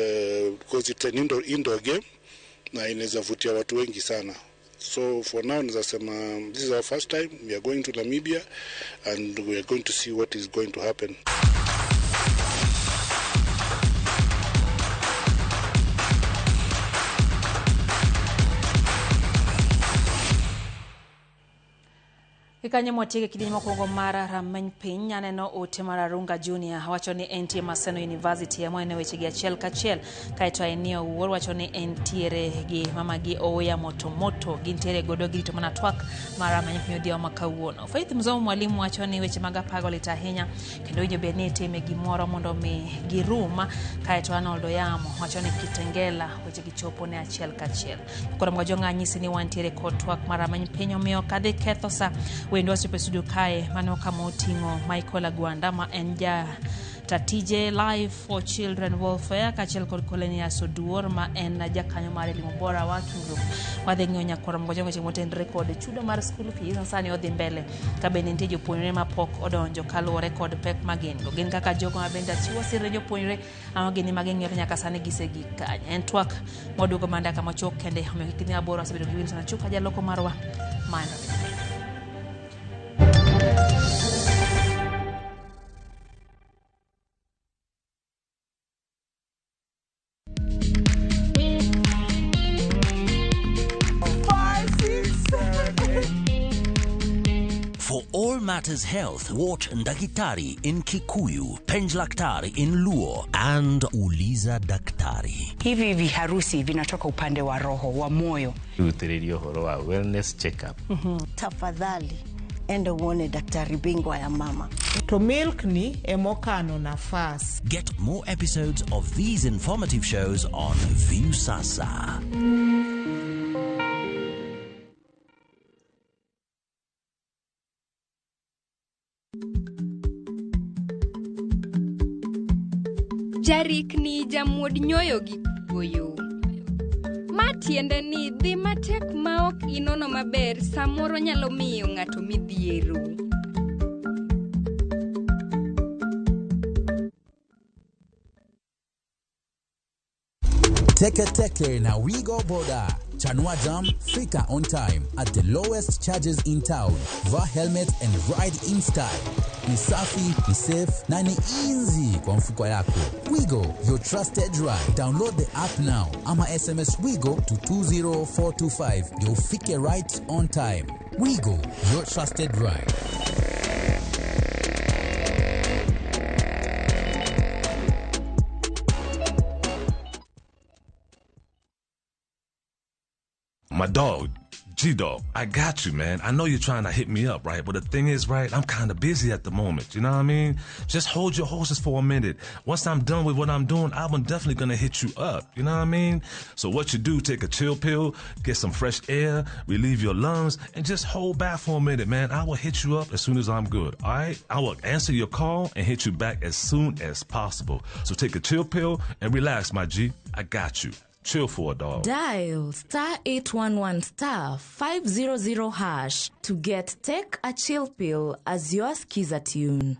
[SPEAKER 11] because it's an indoor game na inaweza vutia watu wengi sana. So for now, naweza sema this is our first time. We are going to Namibia and we are going to see what is going to happen.
[SPEAKER 1] Gikanyo mwatieke kidieny mokwongo mar rameny piny aneno ote mar Arunga Junior wacho ni entie Maseno University ema en weche gi achiel kachiel kaeto Ainio Wuor wacho ni entiere gi mamagi Oya Moto Moto gintiere godo girito mana twak mar rameny piny odhiambo ma kawuono. Faith Mzomo mwalimu wacho ni weche mag apago lit ahinya kendo winjo bed ni itime gimoro mondo mi girum. Kaeto Arnold Oyamo wacho ni Kitengela weche gichopo ne achiel kachiel. Koro Mgajwang'a nyisi ni wantiere kod twak mar rameny piny omiyo kadhi ketho sa wendo wachopo e studio kae mano kama oting'o Michael Agwanda ma en ja tatije Life for Children Welfare kaachiel kod Colenius Oduor ma en jakanyo mar Elimu Bora Working Group. Wadhi ng'iyo nyakwar Mgajwang'a weche motenore kod chudo mar school fees sani odhi mbele ka bende nitie jopuonjre mapok odonjo kaluwore kod pek ma gin go. Gin kaka jogo ma bende chiwo sir ne jopuonjre ama gin ma ging'iyo to nyaka sani gisegik kanye. En twak mwaduogo mana kama machuok kende omiyo kik idhi mabor wasebedo gi Wilson Achuka jaloko marwa mano.
[SPEAKER 7] For all matters health, watch Ndakitari in Kikuyu, Penj Laktari in Luo, and Uliza Daktari.
[SPEAKER 12] Hivi viharusi vinatoka upande wa roho, wa moyo.
[SPEAKER 14] Rutĩrĩria ũhoro wa wellness check-up.
[SPEAKER 15] Tafadhali enda uone daktari bingwa ya mama.
[SPEAKER 2] To milk ni emokano nafas.
[SPEAKER 7] Get more episodes of these informative shows on Viusasa.
[SPEAKER 16] Jarikni jamuod nyoyo gi kuoyo. Ma tiende ni dhi matek ma ok inono maber samoro nyalo miyo ng'ato midhiero.
[SPEAKER 17] Teke Teke na Wigo Boda. Chanua Jam, fika on time at the lowest charges in town. Vaa helmet and ride in style. Ni safi, ni safe na ni easy kwa mfuko yako. Wigo, your trusted ride. Download the app now ama SMS Wigo to 20425 ndio ufike right on time. Wigo, your trusted ride.
[SPEAKER 29] My dog,
[SPEAKER 9] G-Dog, I got you, man. I know you're trying to hit me up, right? But the thing is, right, I'm kind of busy at the moment. You know what I mean? Just hold your horses for a minute. Once I'm done with what I'm doing, I'm definitely going to hit you up. You know what I mean? So what you do, take a chill pill, get some fresh air, relieve your lungs, and just hold back for a minute, man. I will hit you up as soon as I'm good, all right? I will answer your call and hit you back as soon as possible. So take a chill pill and relax, my G. I got you. Chill for a dog.
[SPEAKER 13] Dial star 811 star 500 hash to get Take a Chill Pill as your skiza tune.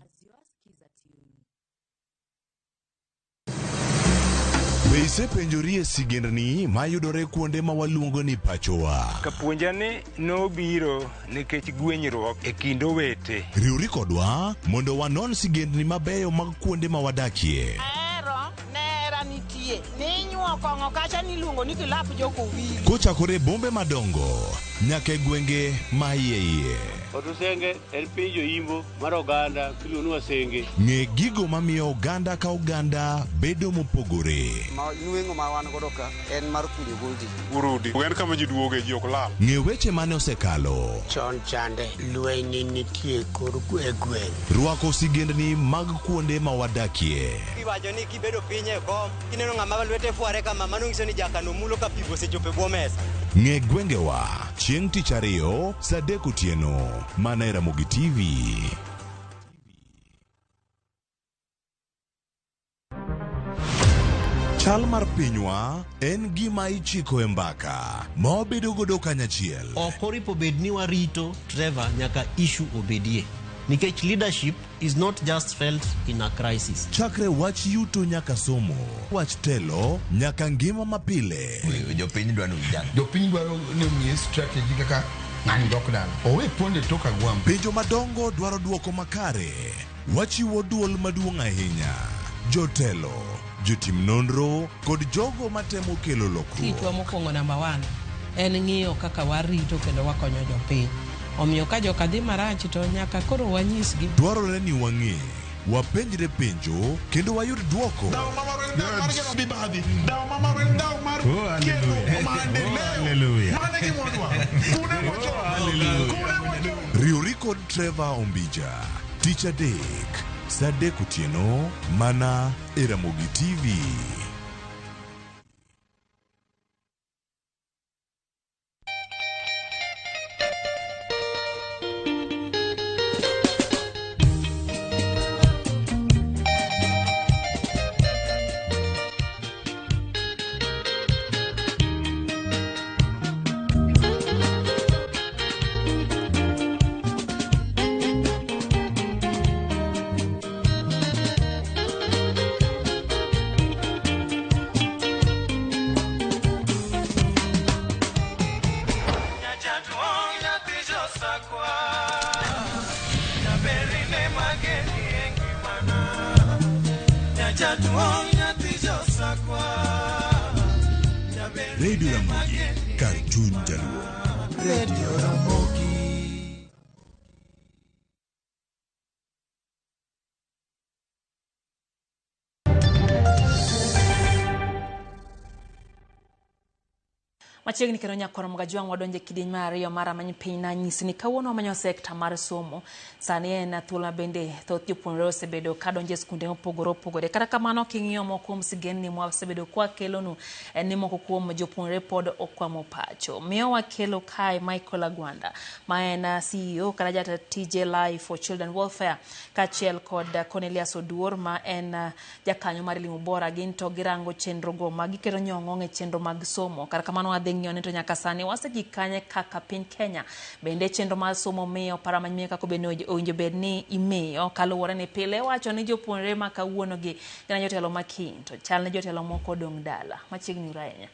[SPEAKER 18] Be isepenjorie sigendni mayudore kuonde ma waluongo ni pachowa?
[SPEAKER 24] Kapuonja ni nobiro nikech gwenyruok e kind owete.
[SPEAKER 18] Riwri kodwa mondo wanon sigendni mabeyo mag kuonde ma wadakie.
[SPEAKER 26] Ahero nera nitie. Ninyuo kong'o kacha niluongo ni kilap jokowili.
[SPEAKER 18] Kochakore bombe madongo nyaka e gwenge ma iye iye.
[SPEAKER 25] Otusenge en piny joimbo mar oganda miluongo ni Wasenge.
[SPEAKER 18] Ng'e gigo mamiyo oganda ka oganda bedo mopogore.
[SPEAKER 26] Ma nweng'o ma wan godo ka en mar kunyo goldi.
[SPEAKER 27] Urudi. En kama ji duoge ji ok lal.
[SPEAKER 18] Ng'e weche mane osekalo.
[SPEAKER 28] Chon chande lweny nitie kor e gweng'.
[SPEAKER 18] Rwako sigendni mag kuonde ma wadakie.
[SPEAKER 19] Iwacho ni kibedo piny e kom, kineno ng'ama lwete fware kama, mano nyiso ni jakano mulo ka pi osechopo e bwo mesa.
[SPEAKER 18] Ng'e gwengewa chieng' tich ariyo saa 3 otieno mana e Ramogi TV. Chal mar pinywa en gima ichiko e mbaka ma wabedo godo kanyachiel.
[SPEAKER 20] Ok oripo bed ni warito Trevor nyaka issue obedie. Nikech leadership is not just felt in a crisis.
[SPEAKER 18] Chakre wach yuto nyaka somo, wach telo nyaka ngima mapile.
[SPEAKER 21] Jopiny dwaro vijana.
[SPEAKER 22] Jopiny dwaro ni omiye strategy kaka ng'ani dok dala. Owe ponde tok agwambo.
[SPEAKER 18] Penjo madongo dwaro duoko makare. Wachiwo duol maduong' ahinya. Jotelo, jotim nonro kod jogo matemo kelo lokruok.
[SPEAKER 23] Tichwa mokwongo namba 1 en ng'iyo kaka warito kendo wakonyo jopiny. Omiyo ka joka dhi marach to nyaka koro wanyisgi.
[SPEAKER 18] Dwarore ni wang'e, wapenjre penjo kendo wayud duoko. Riwri kod Trevor Ombija tich adek saa 3 otieno mana e Ramogi TV. Radio Ramogi, kar chuny jaluo.
[SPEAKER 29] Radio Ramogi.
[SPEAKER 1] Machiegni kendo nyakoro Mgajwang' wadonje kidieny mar ariyo mar Rameny Piny nanyisi ni kawuono wamanyo sekta mar somo. Sani en thuolo ma bende thoth jopuonjre osebedo kadonjo e skunde mopogore opogore. Kata kamano king'iyo moko kuom sigendni mwasebedo kwakelonu en ni moko kuom jopuonjre pod okwamo pacho. Miyo wakelo kae Michael Agwanda ma en CEO kata jata tije Life for Children Welfare kaachiel kod Cornelius Oduor ma en jakanyo mar Elimu Bora. Gin to girango chenro go ma giketo nyong'ong e chenro mag somo. Kata kamano wadhi ng'iyo ni to nyaka sani wasegik kanye kaka piny Kenya. Bende chenro mar somo miyo paro manyien kaka obedo owinjo bed ni imiyo kaluwore ni pile wacho ni jopuonjre ma kawuono gi gin jotelo ma kiny to chal ni jotelo moko odong' dala. Machiegni uru ahinya.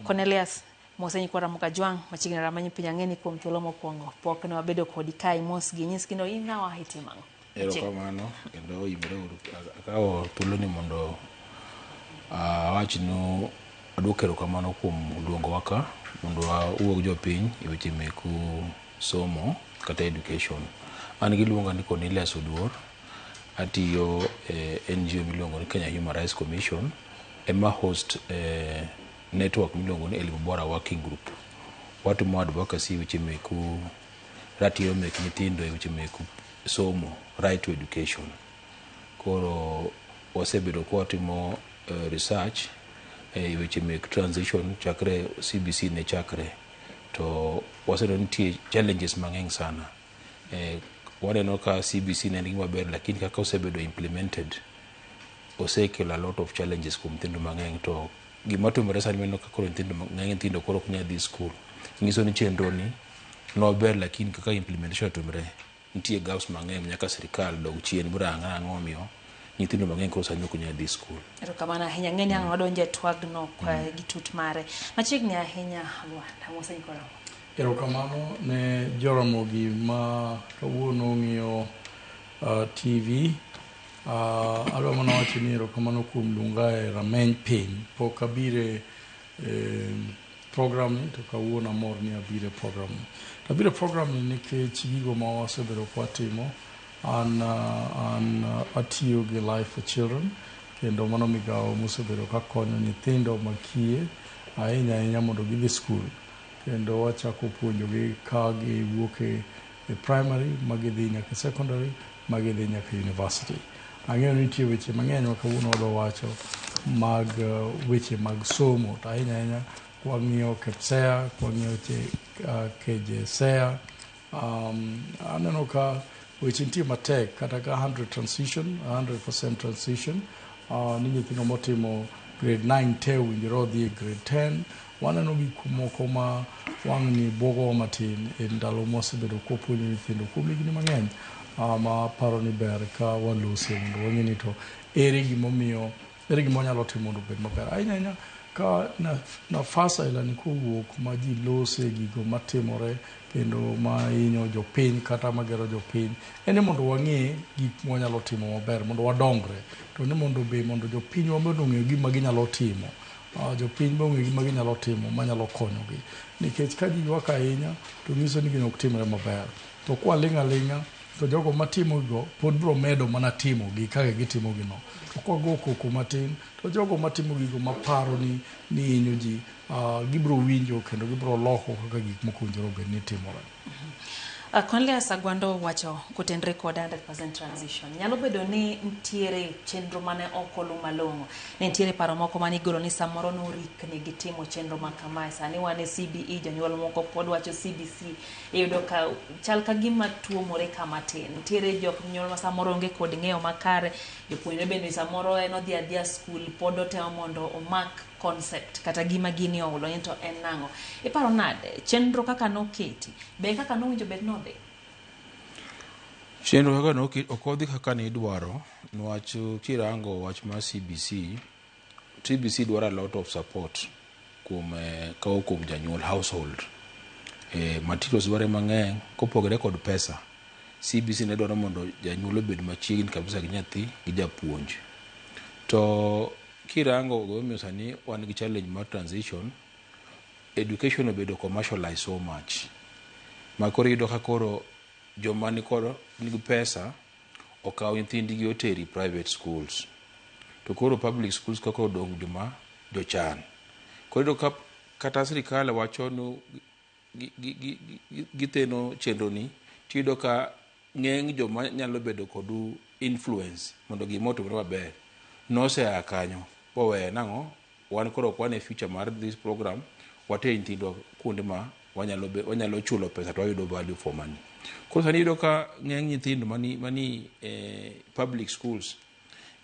[SPEAKER 1] Cornelius mose nyikwa Ramogi Ajwang' machiegni Rameny Piny ang'e ni kuom thuolo mokwongo pok ne wabedo kodi kae mos gi nyis kendo in ng'awa itimo ang'o?
[SPEAKER 30] Erokamano kendo oimore uru akawo thuoloni mondo awachnu aduoko erokamano kuom luongowa ka mondo wawuo gi jopiny e weche mek somo kata education. An giluonga ni Cornelius Oduor, atiyo e NGO miluongo ni Kenya Human Rights Commission, ema host network miluongo ni Elimu Bora Working Group. Watimo advocacy weche meku ratiro mek nyithindo e weche mek somo, right to education. Koro wasebedo ka watimo research e weche mek transition chakre CBC ne chakre, to waseneno nitie challenges mang'eny sana. Waneno ka CBC ne en gima ber, lakini kaka osebedo implemented osekelo a lot of challenges kuom nyithindo mang'eny. To gima timore sani, waneno ka koro nyithindo ng'eny, nyithindo koro ok nyal dhi school. Nyiso ni chenro ni nober, lakini kaka implementation otimore nitie gaps mang'eny nyaka sirikal dog chien burang ang'o omiyo nyithindo mang'eny koro sani ok nyal dhi school.
[SPEAKER 1] Erokamano ahinya. Ng'eni ang' wadonjo e twagno gi tut mare machiegni ahinya. Lwanda Mose Nyikoro.
[SPEAKER 3] Erokamano ne Joramogi ma kawuono ng'iyo TV. Adwa mana wacho ni erokamano kuom luonga e rameny piny. Pok abire e program ni, to kawuono amor ni abiro e program ni. To abiro e program ni nikech gigo ma wasebedo kwatimo. An atiyo gi Life for Children, kendo mano migawo mosebedo kakonyo nyithindo makiye ahinya ahinya mondo gidhi skul, kendo wachako puonjogi ka giwuok e primary ma gidhi nyaka secondary ma gidhi nyaka university. Ang'eyo ni nitie weche mang'eny ma kawuono wadwa wacho mag weche mag somo, to ahinya ahinya kwang'iyo KPSEA, kwang'iyo weche KJSEA. Aneno ka weche nitie matek kata ka 100 transition 100% transition, ni nyithindo motimo grade 9 te owinjore odhi e grade 10. Waneno gik moko ma wang'ni bwogowa matin e ndalo mwasebedo kwapuonjo nyithindo kuom higni mang'eny, ma paro ni ber ka walose mondo wang'e ni to ere gimomiyo, ere gima wanyalo timo mondo obed maber ahinya ahinya ka nafas aila ni kowuok ma ji lose gigo matimore kendo ma hinyo jopiny kata magero jopiny, en ni mondo wang'e gik mwanyalo timo maber mondo wadongre, to ni mondo be mondo jopinywa mondo ong'e gima ginyalo timo, jopiny be ong'e gima ginyalo timo manyalo konyogi, nikech ka ji ywak ahinya to nyiso ni gino ok timre maber, to kwaling' aling'a to jogo matimo gigo pod biro medo mana timogi kaka gitimo gino, to kwago koko matin to jogo matimo gigo maparo ni hinyo ji, gibiro winjo kendo gibiro loko kaka gik moko owinjore obed ni timore.
[SPEAKER 1] Cornelius Agwando wacho kotenre kod 100% transition. Nyalo bedo ni nitiere chenro mane ok olu malong'o. Ne nitiere paro moko mane igolo ni samoro norikni gi timo chenro ma kamae. Sani wan e CBE, jonyuol moko pod wacho CBC. Iyudo ka chal ka gima tuomore kama tin. Nitiere jok nyuol ma samoro onge kod ng'eyo makare. Jopuonjre bende samoro en odhi adhiya skul pod otemo mondo omak concept kata gima gini oulo ni to en nang'o. Iparo nade chenro kaka noketi? Be kaka nowinjo bed nodhi?
[SPEAKER 30] Chenro kaka noket ok odhi kaka nidwaro, niwach kirango wach mar CBC, CBC dwaro a lot of support kuom kawuok kuom janyuol, household. Materials dware mang'eny kopogore kod pesa. CBC ne dwaro mondo janyuol obed machiegni kabisa gi nyathi gi japuonj. To kirango gimomiyo sani wan gi challenge mar transition, education obedo commercialized so much. Ma koro iyudo ka koro joma nikod nigi pesa okawo nyithindgi oteri private schools. To koro public schools kaka odong' joma jochan. Koro iyudo ka kata sirikal wacho ni githeno chenro ni, tiyudo ka ng'eny joma nyalo bedo kod influence mondo gima otimre maber nosea kanyo boweyo nang'o wan koro ok wan e future mar this program, water nyithindwa kuonde ma wanyalo chulo pesa to wayudo value for money. Koro sani iyudo ka ng'eny nyithindo mani public schools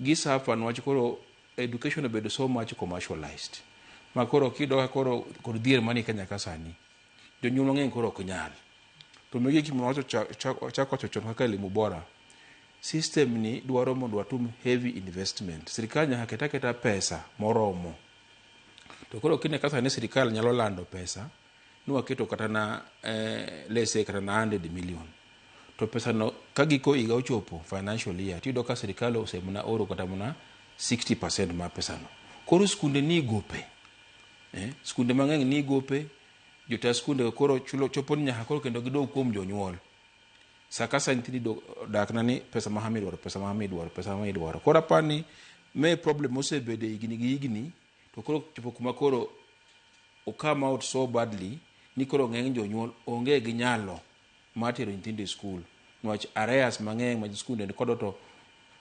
[SPEAKER 30] gi suffer, niwach koro education obedo so much commercialized ma koro kiyudo ka koro kod dhier mani Kenya ka sani jonyuol mang'eny koro ok nyal. To magi gima wacho chako wacho chon kaka elimu bora system ni dwaro mondo watum heavy investment. Sirikal nyaka ket aketa pesa moromo. To koro kine ka sani sirikal nyalo lando pesa ni waketo kata na let's say kata na 100 million, to pesa no ka giko higa ochopo, financial year, tiyudo ka sirikal osemana oro kata mana 60% mar pesano. Koro skunde ni gope, skunde mang'eny ni gope, jota skunde koro chulo chopo ni nyaka koro kendo gidog kuom jonyuol. Sa ka sa nyithindo dak na ni pesa ma hama idwaro, pesa ma hama idwaro, pesa ma hama idwaro. Koro apani me problem mosebedo higni gi higni, to koro chopo kuma koro o come out so badly. ni koro ng'eny jonyuol onge gi nyalo mar tero nyithindo e skul niwach arrears mang'eny ma skunde ni kodo to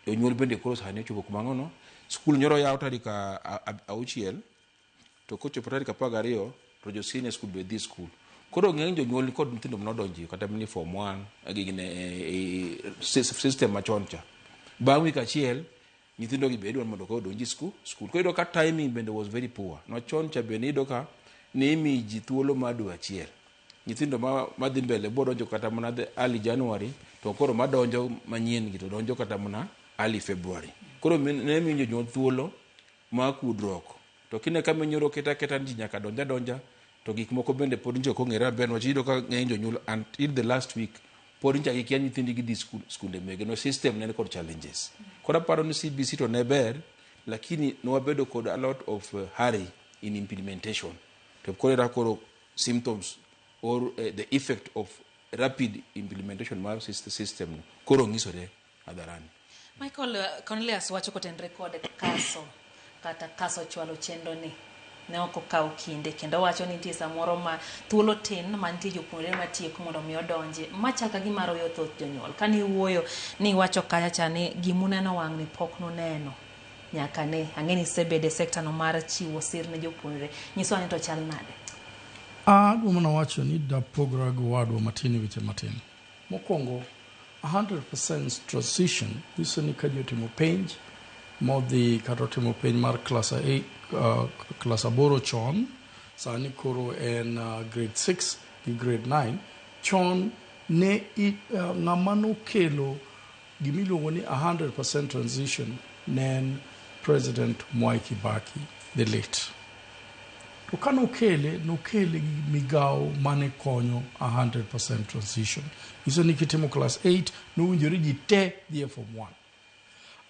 [SPEAKER 30] jonyuol bende koro sani ochopo kuma ang'ono skul nyoro yaw tarik 6 to kochopo tarik 12 to jo senior school be dhi skul. Koro ng'eny jonyuol nikod nyithindo manodonjo kata mani form 1 gine system machon cha. Bang' wik achiel nyithindo gi be idwaro mondo koro odonji skul. Koro iyudo ka timing bende was very poor. Nochon cha bende iyudo ka ne imiyo ji thuolo mar dwe achiel. Nyithindo madhi mbele bodonjo kata mana the early January to koro madonjo manyien gi to donjo kata mana early February. Koro ne miyo jonyuol thuolo mar kudruok. To kine ka minyoro keta keta ni ji nyaka donja donja to gik moko bende pod nje ok ong'ere maber niwach iyudo ka ng'eny jonyuol until the last week pod ncha gikia nyithindgi dhi skunde mege no system ne kod challenges. Koro aparo ni CBC to ne ber lakini ne wabedo kod a lot of hurry in implementation. To koro iyudo ka koro symptoms or the effect of rapid implementation mar system no koro nyisore hadharani.
[SPEAKER 1] Michael, Cornelius wacho kotenre kod kaso kata kaso chwalo chenro ni ne ok okawo kinde kendo wacho ni nitie samoro ma thuolo tin ma nitie jopuonjre matieko mondo mi odonji machal ka gima royo thoth jonyuol. Kane iwuoyo ni iwacho kacha cha ni gimuneno wang' ni pok nuneno nyaka ne ang'e ni isebede e sekta no mar chiwo sir ne jopuonjre. Nyiswa ni to chal nade?
[SPEAKER 3] Adwa mana wacho ni dapogra gi owadwa matin e weche matin. Mokwongo, 100% transition nyiso ni ka ji otimo penj modhi kata otimo penj mar klas 8, klas 8 chon, sani koro en grade 6 gi grade 9. Chon ne ng'ama nokelo gimiluongo ni 100% transition ne en President Mwai Kibaki, the late. To kanokele, nokele gi migawo mane konyo 100% transition. Nyiso ni kitimo class 8, nowinjore ji te dhi e form 1.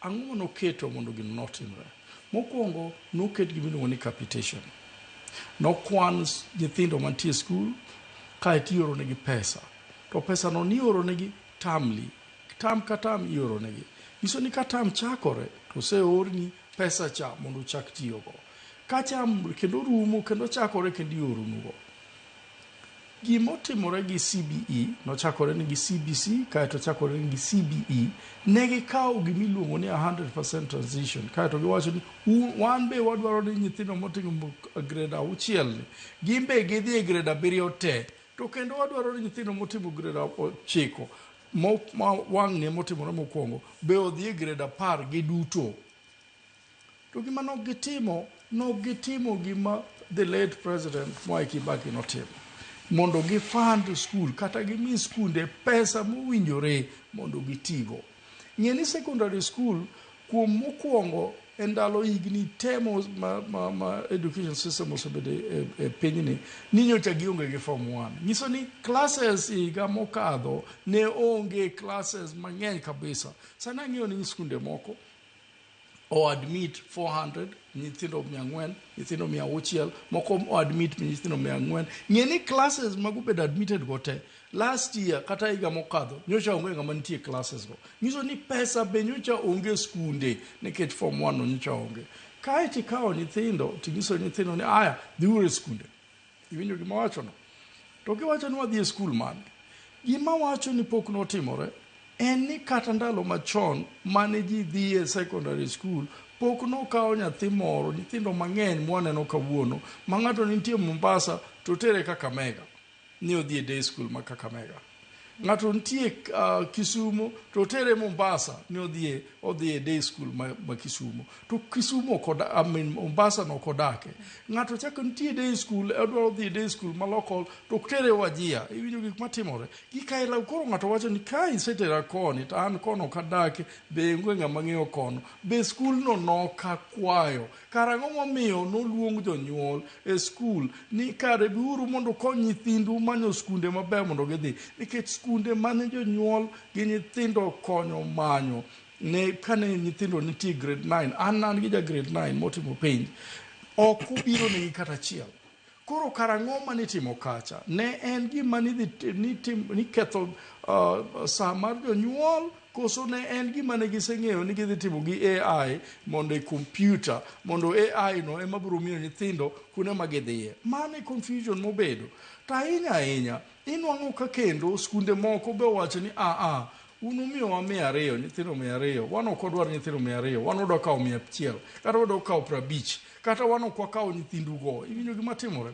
[SPEAKER 3] Ang'o manoketo mondo gino notimre? Mokwongo, noket gimiluongo ni capitation. Nokwan nyithindo mantie e skul, kaeto ioronegi pesa. To pesa no nioronegi termly. Term ka term ioronegi. Nyiso ni ka term chakore, to oseorni pesa cha mondo uchak tiyogo. Ka cham kendo rumo kendo chakore kendo ioronugo. Gimotimore gi CBE, nochakore ni gi CBC, kaeto chakore ni gi CBE, ne gikawo gimiluongo ni 100% transition, kaeto giwacho ni wan be wadwaro ni nyithindo motimo grade 6 ni, gin be gidhi e grade 7 te, to kendo wadwaro ni nyithindo motimo grade 9 ma wang'ni motimore mokwongo be odhi e grade 10 giduto. To gima nok gitimo gima the late President Mwai Kibaki notimo. Mondo gi fund school kata gimi skunde pesa mowinjore mondo gitigo. Ng'e ni secondary school kuom mokwongo e ndalo higni te ma education system osebedo e pinyni ni nyocha gionge gi form 1. Nyiso ni classes higa mokadho ne onge classes mang'eny kabisa. Sani ang'eyo ni skunde moko o admit 400 nyithindo 400, nyithindo 600, moko o admit nyithindo 400. Ng'e ni classes magobedo admitted go te last year kata higa mokadho nyocha onge ng'ama nitie classes go. Nyiso ni pesa be nyocha onge skunde nikech form 1 no nyocha onge. Kae tikawo nyithindo tinyiso nyithindo ni aya dhiuru e skunde. Iwinjo gima wacho no? To giwacho ni wadhi e skul mane? Gima wacho ni pok notimore en ni kata ndalo machon mane ji dhi e secondary school pok nokawo nyathi moro, nyithindo mang'eny mwaneno kawuono ma ng'ato nitie Mombasa to tere Kakamega ni odhi e day school ma Kakamega. Ng'ato nitie Kisumu to tere Mombasa ni odhi e day school ma Kisumu. To Kisumu kod, I mean, Mombasa no kodake. Ng'ato chako nitie day school, odwaro dhi e day school ma local to tere Wajir. Iwinjo gik matimore. Gikaela koro ng'ato wacho ni ka isetera koni to an kono kadake be onge ng'ama ng'eyo kono. Be skul no nokakwayo. Karang'o momiyo noluong jonyuol e skul ni kare biuru mondo kony nyithindu manyo skunde mabeyo mondo gidhi. Nikech skunde mane jonyuol gi nyithindo konyo manyo ne kane nyithindo nitie grade 9, an gi ja grade 9 motimo penj, ok obiro negi kata achiel. Koro karang'o manitimo kacha? Ne en gima niketho sa mar jonyuol, koso ne en gima ne giseng'eyo ni gidhi timo gi AI mondo e kompyuta, mondo AI no ema biro miyo nyithindo kuonde ma gidhiye. Mano e confusion mobedo. To ahinya ahinya, inwang'o ka kendo skunde moko be owacho ni aa, un umiyowa 200, nyithindo 200, wan ok wadwar nyithindo 200, wan wadwa kawo 100, kata wadwa kawo 50, kata wan ok wakawo nyithindugo. Iwinjo gima timore?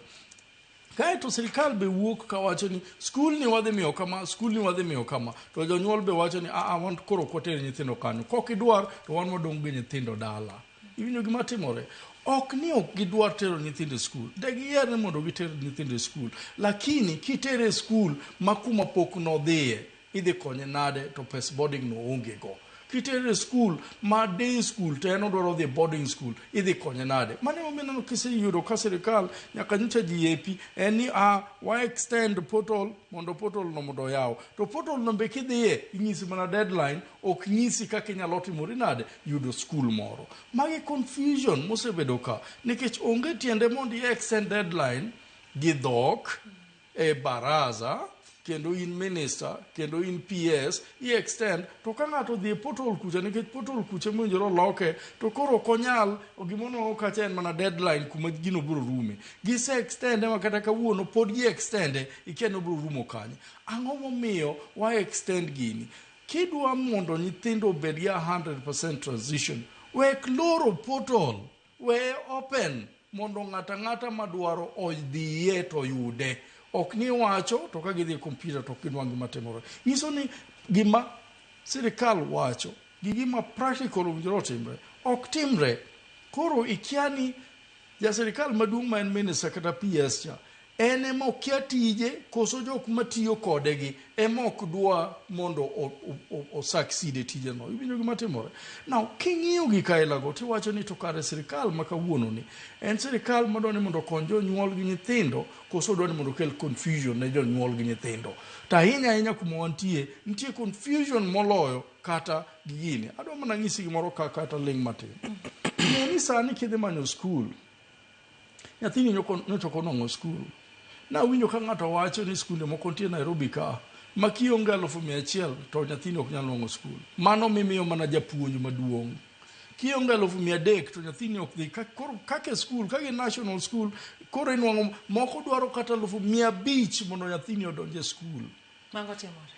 [SPEAKER 3] Kaeto sirikal be wuok kawacho ni skul ni wadhi miyo kama, skul ni wadhi miyo kama, to jonyuol be wacho ni aa, wan koro ok water nyithindo kanyo, kok idwar to wan wadong' gi nyithindo dala. Iwinjo gima timore? Ok ni ok gidwar tero nyithindo e skul, de giyier ni mondo giter nyithindo e skul, lakini kitere e skul ma kuma pok nodhiye, idhi konye nade to pes boarding no onge go? Kitere e skul ma day school to en odwaro dhi boarding school, idhi konye nade? Mano emomiyo ineno kiseyudo ka sirikal nyaka nyocha ji yepi en ni a wa extend portal mondo portal no mondo oyaw. To portal no be kidhiye inyisi mana deadline, ok nyisi kaka inyalo timori nade yudo skul moro. Magi confusion mosebedo ka, nikech onge tiende mondo i extend deadline gi dhok e baraza, kendo in minister, kendo in PS, i extend, to ka ng'ato odhi e portal kucha, nikech portal kucha mowinjore oloke, to koro ok onyal, gimonuang'o kacha en mana deadline kuma gino biro rume. Gise extend ma kata kawuono pod gi extend, ikia ni obiro rumo kanye. Ang'o momiyo wa extend gini? Kidwa mondo nyithindo obed gi 100% transition, wek loro portal, weye open mondo ng'ato ang'ata madwaro odhiye to oyude. Ok ni wacho to ka gidhi e kompyuta to ok ginwang' gima timore. Nyiso ni gima sirikal wacho gi gima practical owinjore otimre ok timre. Koro ikia ni ja sirikal maduong' ma en minister kata PS cha en ema okia tije, koso jok matiyo kode gi ema ok dwa mondo o succeed e tije no. Iwinjo gima timore? Now, king'iyo gik aila go tiwacho ni to kare sirikal ma kawuono ni en sirikal madwa ni mondo okony jonyuol gi nyithindo, koso odwa ni mondo okel confusion ne jonyuol gi nyithindo. To ahinya ahinya kuma wantie, nitie confusion moloyo kata gi gini. Adwa mana nyisi gimoro ka kata ling' matin. Ng'e ni sani kidhi manyo skul, nyathini nyocha ok onwang'o skul. Nawinjo ka ng'ato wacho ni skunde moko nitie Nairobi ka ma kionge 100,000 to nyathini ok nyal nwang'o skul. Mano mimiyo mana japuonj maduong'. Kionge 300,000 to nyathini ok dhi. Koro kaka e skul, kaka e national school, koro inwang'o moko dwaro kata 500,000 mondo nyathini odonj e skul.
[SPEAKER 1] Mago timore.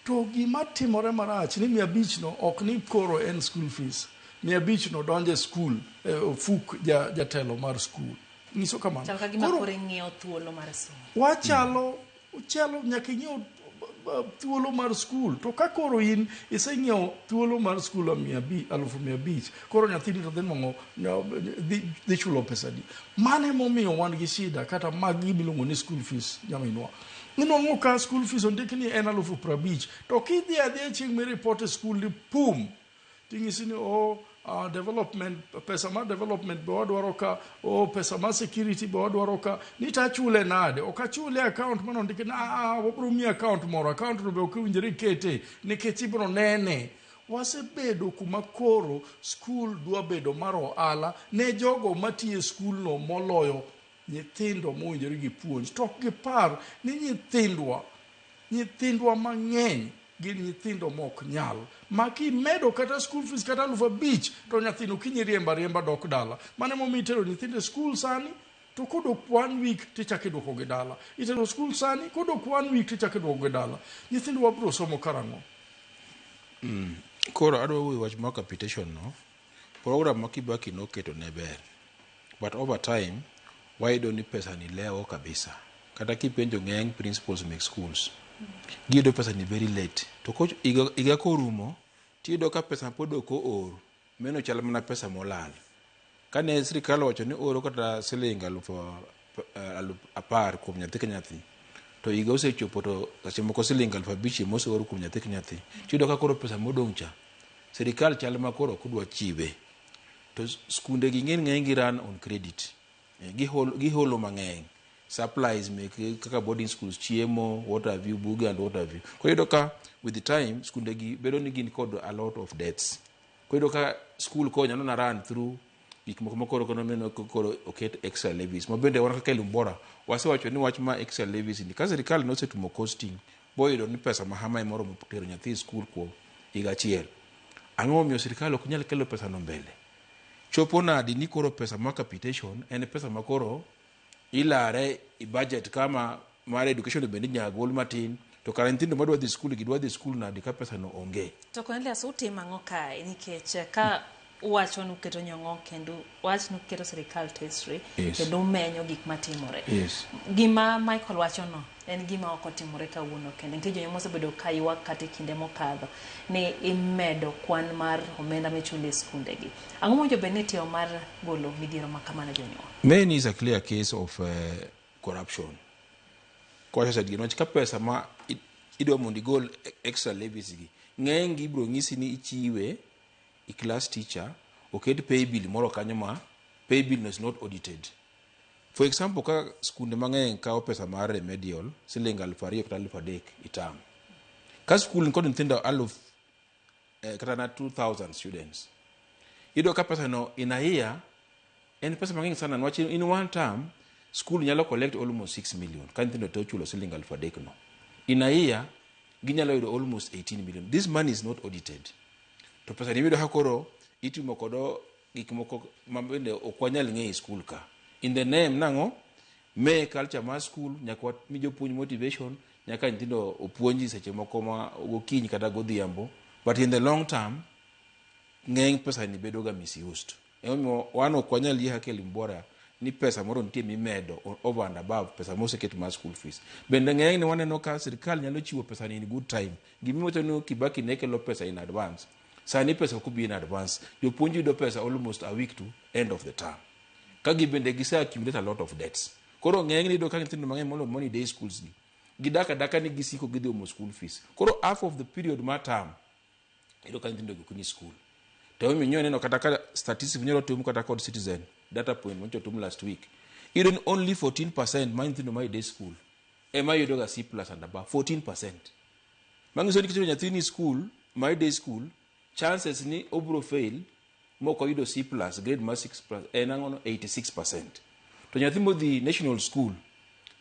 [SPEAKER 3] To gima timore marach ni 500 no ok ni koro en school fees. 500 no donjo e skul, e ofuk jatelo mar skul. Nyiso kamano.
[SPEAKER 1] Chal ka gima koro ing'iewo thuolo mar somo.
[SPEAKER 3] Wachalo, chalo nyaka ing'iew thuolo mar skul. To ka koro in iseng'iewo thuolo mar skul 500,000, koro nyathini to dhi nwang'o, dhi chulo pesa adi? Mano emomiyo wan gi shida kata mag gima iluongo ni school fees, nyaminwa. Inwang'o ka school fees ondik ni en 50,000, to kidhi adhiya chieng' miripot e skul ni pum, ting'isi ni oh, development, pesa mar development be wadwaro ka, oh, pesa mar security be wadwaro ka, ni tachule nade? Ok achule e account mane ondiki ni wabiro miyi account moro, account no be ok owinjore ikete nikech ibiro nene. Wasebedo kuma koro skul dwa bedo mar ohala ne jogo matiyo e skul no moloyo nyithindo mowinjore gi puonj. To ok gipar ni nyithindwa mang'eny gin nyithindo mok nyal. Ma kimedo kata school fees kata 5,000 to nyathino kinyi riemba riemba dok dala. Mano emomiyo itero nyithindo e skul sani, to kodok 1 week tichako iduoko gi dala. Itero skul sani, kodok 1 week tichako iduoko gi dala. Nyithindo wabiro somo karang'o?
[SPEAKER 30] Koro adwa wuoyo wach mar capitation no. Program ma Kibaki noketo ne ber. But over time, wayudo ni pesa ni lewo kabisa. Kata kipenjo ng'eny principals mek schools, giyudo pesa ni very late. To koch higa korumo, tiyudo ka pesa pod ok oor, meno chal mana pesa molal. Kane sirikal owacho ni oro kata siling 10,000 kuom nyathi ka nyathi, to higa osechopo to seche moko siling 5,000 ema oseor kuom nyathi ka nyathi. Tiyudo ka koro pesa modong' cha, sirikal chal ma koro ok dwa chiwe. To skunde gi ng'eny gi run on credit. Giholo mang'eny. Supplies mek kaka boarding schools, chiemo, what have you, buge and what have you. Koro iyudo ka with the time, skunde gi bedo ni gin kod a lot of debts. Koro iyudo ka school koro nyalo na run through Gik moko ma koro neno koro oket extra levies ma bende wan kaka Elimu Bora wasewacho ni wach ma extra levies ni ka sirikal nosetimo costing boyudo ni pesa ma hama moromo tero nyathi e skul kuom higa achiel, ang'o momiyo sirikal ok nyal kelo pesa no mbele? Chopo nadi ni koro pesa ma capitation en pesa ma koro ilare i budget kama mar education bende inyalo gol matin, to kara nyithindo madwa dhi skul gi dwa dhi skul nadi ka pesa no onge?
[SPEAKER 1] To Cornelius, utimo ang'o kae? Nikech ka uwacho ni uketo nyong'o kendo wach ni uketo sirikal tesre.
[SPEAKER 30] Yes.
[SPEAKER 1] Kendo umenyo gik matimore.
[SPEAKER 30] Yes.
[SPEAKER 1] Gima Michael wachono en gima ok otimore kawuono kende. Nitie jonyuol mosebedo ka ywak kata e kinde mokadho ni imedo kwan mar omenda michulo e skundegi. Ang'o mowinjo bed ni itimo mar golo midhiero ma kama ne jonyuol?
[SPEAKER 30] Main is a clear case of corruption. Kowacho said niwach ka pesa ma idwa mondo igol extra levies gi, ng'eny gi ibiro nyisi ni ichiwe i class teacher, oket pay bill moro kanyo ma pay bill no is not audited. For example, ka skunde mang'eny kawo pesa mar remedial siling 2,000 kata 3,000 i term. Ka skul nikod nyithindo aluf kata na 2000 students, iyudo ka pesa no in a year en pesa mang'eny sana, niwach in one term school nyalo collect almost 6 million ka nyithindo te ochulo siling 3,000 no. In a year ginyalo yudo almost 18 million. This money is not audited. To pesa ni iyudo ka koro itimo kodo gik moko ma bende ok wanyal ng'eyo e school ka. In the name nang'o? Me culture mar school, nyaka mi jopuonj motivation, nyaka nyithindo opuonji seche moko ma gokinyi kata godhiambo, but in the long term ng'eny pesa ni bedo ga misused. Emomiyo wan ok wanyal yie kaka Elimu Bora ni pesa moro nitie mimedo over and above pesa moseket mar school fees. Bende ng'eny ne waneno ka sirikal nyalo chiwo pesa ni in good time. Gimiwacho ni Kibaki ne kelo pesa in advance. Sani pesa ok obi in advance. Jopuonj yudo pesa almost a week to end of the term. Ka gibende gise accumulate a lot of debts. Koro ng'eny ni iyudo ka nyithindo mang'eny moloyo money day schools gi, gidak adaka ni gisiko gidhi omo school fees. Koro half of the period mar term iyudo ka nyithindo gi ok ni school. To emomiyo nyo neno kata ka statistics nyalo tim kata kod Citizen data point manyocha otim last week. Iyudo ni only 14% mar nyithindo ma e day school ema yudo ga C plus and above, 14%. Manyiso ni kitero nyathini school, ma e day school, chances ni obro fail mok oyudo C plus, grade mar 6 plus en ang'o no 86%. To nyathi modhi national school,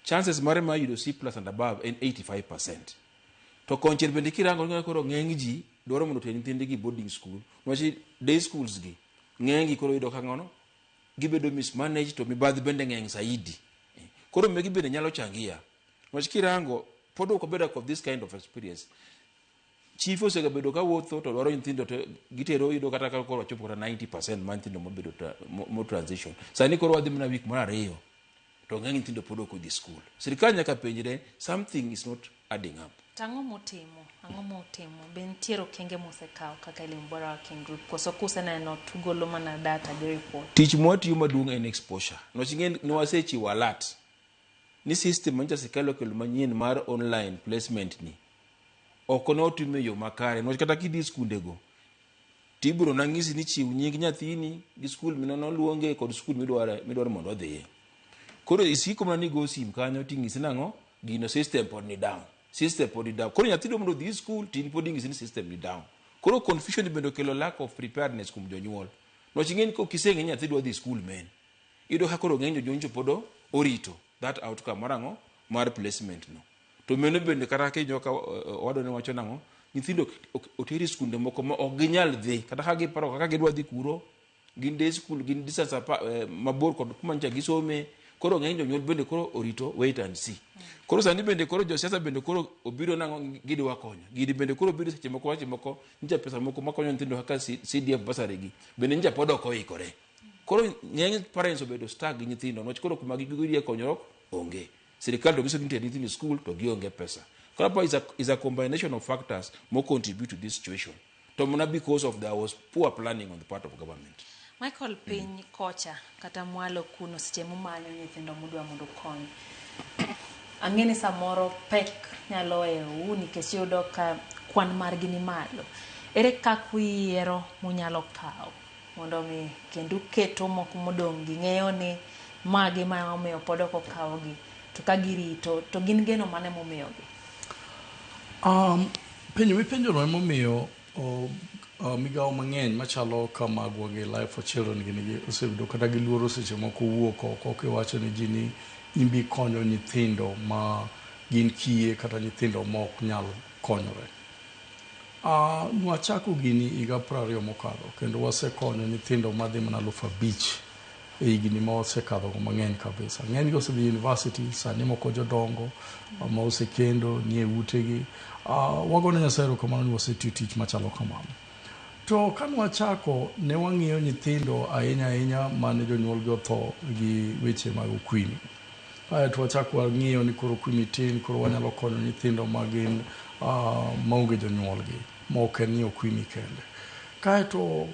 [SPEAKER 30] chances mare mar yudo C plus and above en 85%. To konchiel bende kirango ni koro ng'eny ji dwaro mondo oter nyithindgi boarding school, niwach day schools gi ng'eny gi koro yudo ka ng'ono gibedo mismanaged to mibadhi bende ng'eny saidi. Koro megi bende nyalo changia. Niwach kirango pod ok wabedo of this kind of experience. Chief osegabedo ka wuotho to dwaro nyithindo to gitero yudo kata ka koro wachopo kata 90% mar nyithindo mobedo mo transition. Sani koro wadhi mana week mar 2 to ng'eny nyithindo pod ok odhi school. Sirikal nyaka penjre something is not adding up.
[SPEAKER 1] To ang'o mutimo? Ang'o mutimo? Be nitiere okenge musekawo kaka Elimu Bora Working Group? Koso kuseneno tugolo mana data gi report?
[SPEAKER 30] Tich mwatiyo maduong' en exposure. Niwach ing'e ni wasechiwo alert ni system manyocha sirikal okelo manyien mar online placement ni ok notim e yo makare. Niwach kata kidhi skundego tibiro nang'isi ni chiw nying nyathini gi skul minoluonge kod skul midwaro mondo odhiye. Koro isiko mana ni go sim kanyo ting'isi nang'o gino system pod ni down. System pod ni down. Koro nyathi dwa mondo odhi skul to in pod ing'isi ni system ni down. Koro confusion bende okelo lack of preparedness kuom jonyuol. Niwach ing'e ni kok iseng'e ni nyathi dwa dhi skul men. Iyudo ka koro ng'eny jonyuol pod orito that outcome mar ang'o mar placement no. To mano bende kata ka ka owadwa ne wacho nang'o nyithindo oteri skunde moko ma ok ginyal dhi kata ka giparo kaka gidwa dhi kuro gin day school gin distance mabor kod kuma nyocha gisome. Koro ng'eny jonyuol bende koro orito wait and see. Koro sani bende koro josiasa bende koro obiro nang'o gidwa konyo. Gini bende koro obiro seche moko wache moko nyocha pesa moko makonyo nyithindo kaka CDF bursary gi bende nyocha pod ok oikore. Koro ng'eny parents obedo stuck gi nyithindo niwach koro kuma giyudie konyruok onge. Sirikal to nyiso ni nitiere nyithindo e school to gionge pesa. Koro apa is a combination of factors mo contribute to this situation. To mana because of there was poor planning on the part of government.
[SPEAKER 1] Michael, piny kocha kata mwalo kuno seche mumanyo nyithindo mudwa mondo ukony. Ang'e ni samoro pek nyalo hewo nikech iyudo ka kwan margi ni malo. Ere kaka uyiero munyalo kawo mondo mi kendo uketo moko modong' gi ng'eyo ni magi ma omiyo pod ok okawgi to ka girito to gin geno mane mumiyogi?
[SPEAKER 3] Penjo mipenjono emomiyo Migawo mang'eny machalo ka magwa gi Life for Children gini gi oseyudo kata giluoro seche moko wuok oko kiwacho ne ji ni imbi konyo nyithindo ma gin kiye kata nyithindo ma ok nyal konyore. Nwachako gini higa 20 mokadho kendo wasekonyo nyithindo madhi mana 5,000 e higni ma wasekadho go mang'eny kabisa. Ng'eny gi osedhi university, sani moko jodongo ma osekendo nie utegi. Wagone Nyasaye erokamano ni wasetiyo tich machalo kamano. To kane wachako ne wang'iyo nyithindo ahinya ahinya mane jonyuolgi otho gi weche mag okwimi. Aeto wachako wang'iyo ni koro okwimi tin, koro wanyalo konyo nyithindo ma gin maonge jonyuolgi, ma ok en ni okwimi kende. Kaeto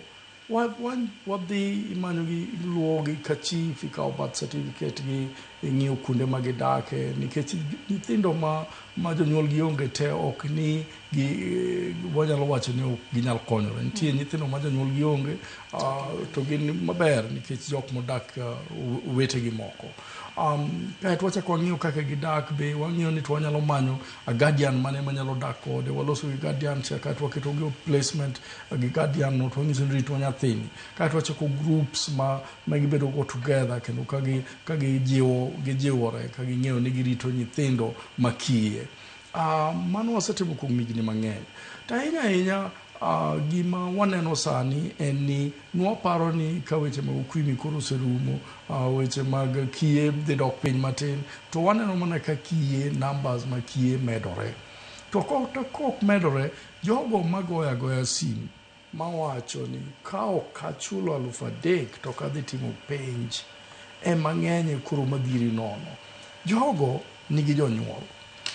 [SPEAKER 3] wadhi imanyogi, iluwogi ka chief, ikawo birth certificate gi, ing'iyo kuonde ma gidake, nikech nyithindo ma jonyuolgi onge te ok ni gi, wanyalo wacho ni ok ginyal konyore. Nitie nyithindo ma jonyuolgi onge, to gin maber nikech jok modak wetegi moko. Kaeto wachako wang'iyo kaka gidak be, wang'iyo ni to wanyalo manyo a guardian mane manyalo dak kode, waloso gi guardian cha, kaeto waketo gi placement gi guardian no, to wanyiso ni ritwa nyathini. Kaeto wachako groups ma gibedo go together, kendo ka gijiwo, gijiwore, ka ging'eyo ni girito nyithindo makiye. Mano wasetimo kuom higni mang'eny. To ahinya ahinya, gima waneno sani en ni nwaparo ni ka weche mag okwimi koro oserumo, weche mag kiye dhi dok piny matin, to waneno mana ka kiye, numbers ma kiye medore. To kok medore, jogo magoyo agoya simu mawacho ni ka ok achulo 3,000 to ok adhi timo penj, ema ng'eny koro madhiri nono. Jogo nigi jonyuol,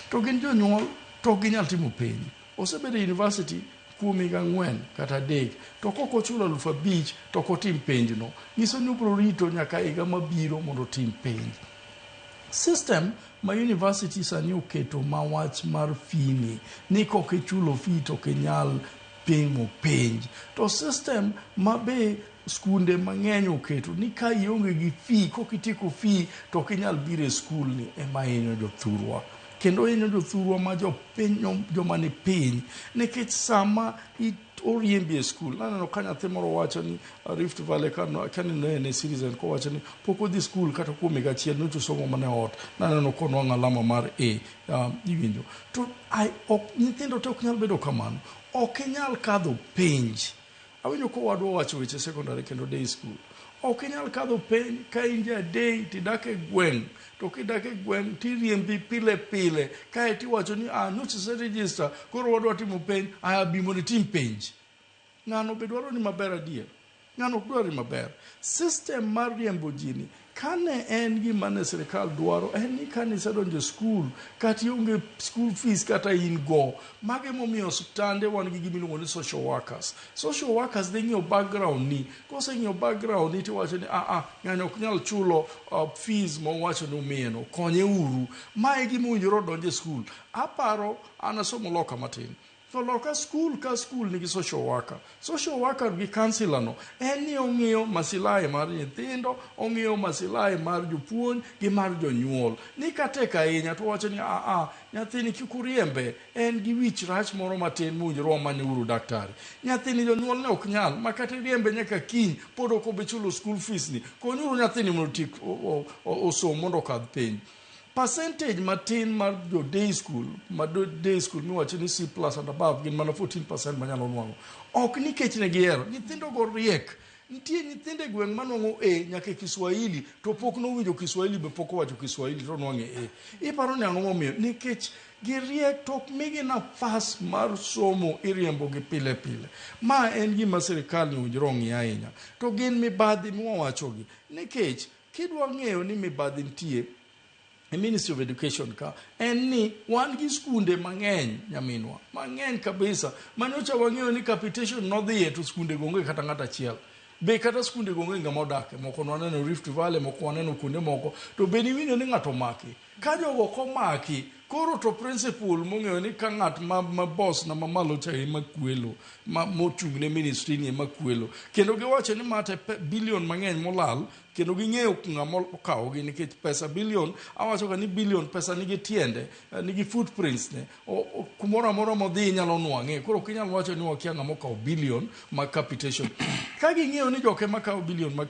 [SPEAKER 3] to gin jonyuol to ok ginyal timo penj. Osebedo e university kuom higa 4 kata 3, to kok ochulo 5,000 to ok otim penjno, nyiso ni obiro rito nyaka higa mabiro mondo otim penj. System ma university sani oketo ma wach mar fee ni kok ichulo fee to ok inyal timo penj. To system ma be skunde mang'eny oketo ni ka ionge gi fee, kok itieko fee to ok inyal biro e skul ni, ema hinyo jothurwa. Kendo hinyo jothurwa ma jopiny, joma ni piny, nikech sama oriembi e skul. Naneno ka nyathi moro wacho ni Rift Valley kaneno en e Citizen kowacho ni pok odhi skul kata kuom higa achiel, nyocha osomo mana e ot. Naneno konwang'o alama mar A. Iwinjo. To nyithindo te ok nyal bedo kamano. Ok inyal kadho penj. Awinjo kowadwa owacho weche secondary kendo day school. Ok inyal kadho penj ka in ja day tidak e gweng'. To kidak e gweng' tiriembi pile pile. Kae tiwacho ni nyocha ise register, koro wadwa timo penj, aya bi mondo itim penj. Ng'ano be dwaro ni maber adier? Ng'ano ok dwar ni maber. System mar riembo ji ni, kane en gima ne sirikal dwaro, en ni kane isedonjo e skul, kata ionge school fees kata in go. Mago emomiyo osiptande wan gi gima iluongo ni social workers. Social workers dhi ng'iyo background ni. Koseng'iyo background ni tiwacho ni ng'ani ok nyal chulo fees mowacho ni umiyeno, konye uru. Ma e gima owinjore odonj e skul. Aparo an asomo loka matin. To loka skul ka skul nigi social worker. Social worker gi counselor no en ni ong'iyo masilahi mar nyithindo, ong'iyo masilahi mar jopuonj gi mar jonyuol. Ni katek ahinya to wacho ni nyathini kik uriembe, en gi wich rach moro matin mowinjore wamany uru daktari. Nyathini jonyuol ne ok nyal, ma kata iriembe nyaka kiny pod ok obi chulo school fees ni. Konyuru nyathini mondo otiek osom mondo okadh penj. Percentage matin mar jo day school, ma day school miwacho ni C plus and above gin mana 14% manyalo nwang'o. Ok nikech ne gihero, nyithindo go riek. Nitie nyithindo e gweng' manwang'o A nyaka e Kiswahili to pok nowinjo Kiswahili be pok owacho Kiswahili to nwang'e A. Iparo ni ang'o momiyo? Nikech giriek to ok migi nafas mar somo, iriembo gi pile pile. Ma en gima sirikal ni owinjore ong'i ahinya. To gin mibadhi mwawachogi. Nikech kidwa ng'eyo ni mibadhi nitie e Ministry of Education ka, en ni wan gi skunde mang'eny nyaminwa, mang'eny kabisa. Manyocha wang'eyo ni capitation nodhiye to skunde go onge kata ng'ato achiel. Be kata skunde go onge ng'ama odake, moko nwaneno Rift Valley, moko waneno kuonde moko, to be niwinjo ni ng'ato omaki. Ka jogo ok omaki, koro to principal mong'eyo ni ka ng'at ma, ma boss na mamalo cha ema kwelo, ma mochung' ne ministry ni ema kwelo. Kendo giwacho ni mate billion mang'eny molal, kendo ging'eyo ng'ama okawogi nikech pesa billion, awacho ga ni billion pesa nigi tiende, nigi footprints ne. Kumoro amora modhi inyalo nwang'e. Koro ok inyal wacho ni wakia ng'ama okawo billion mag capitation. Ka ging'eyo ni joka ema kawo billion mag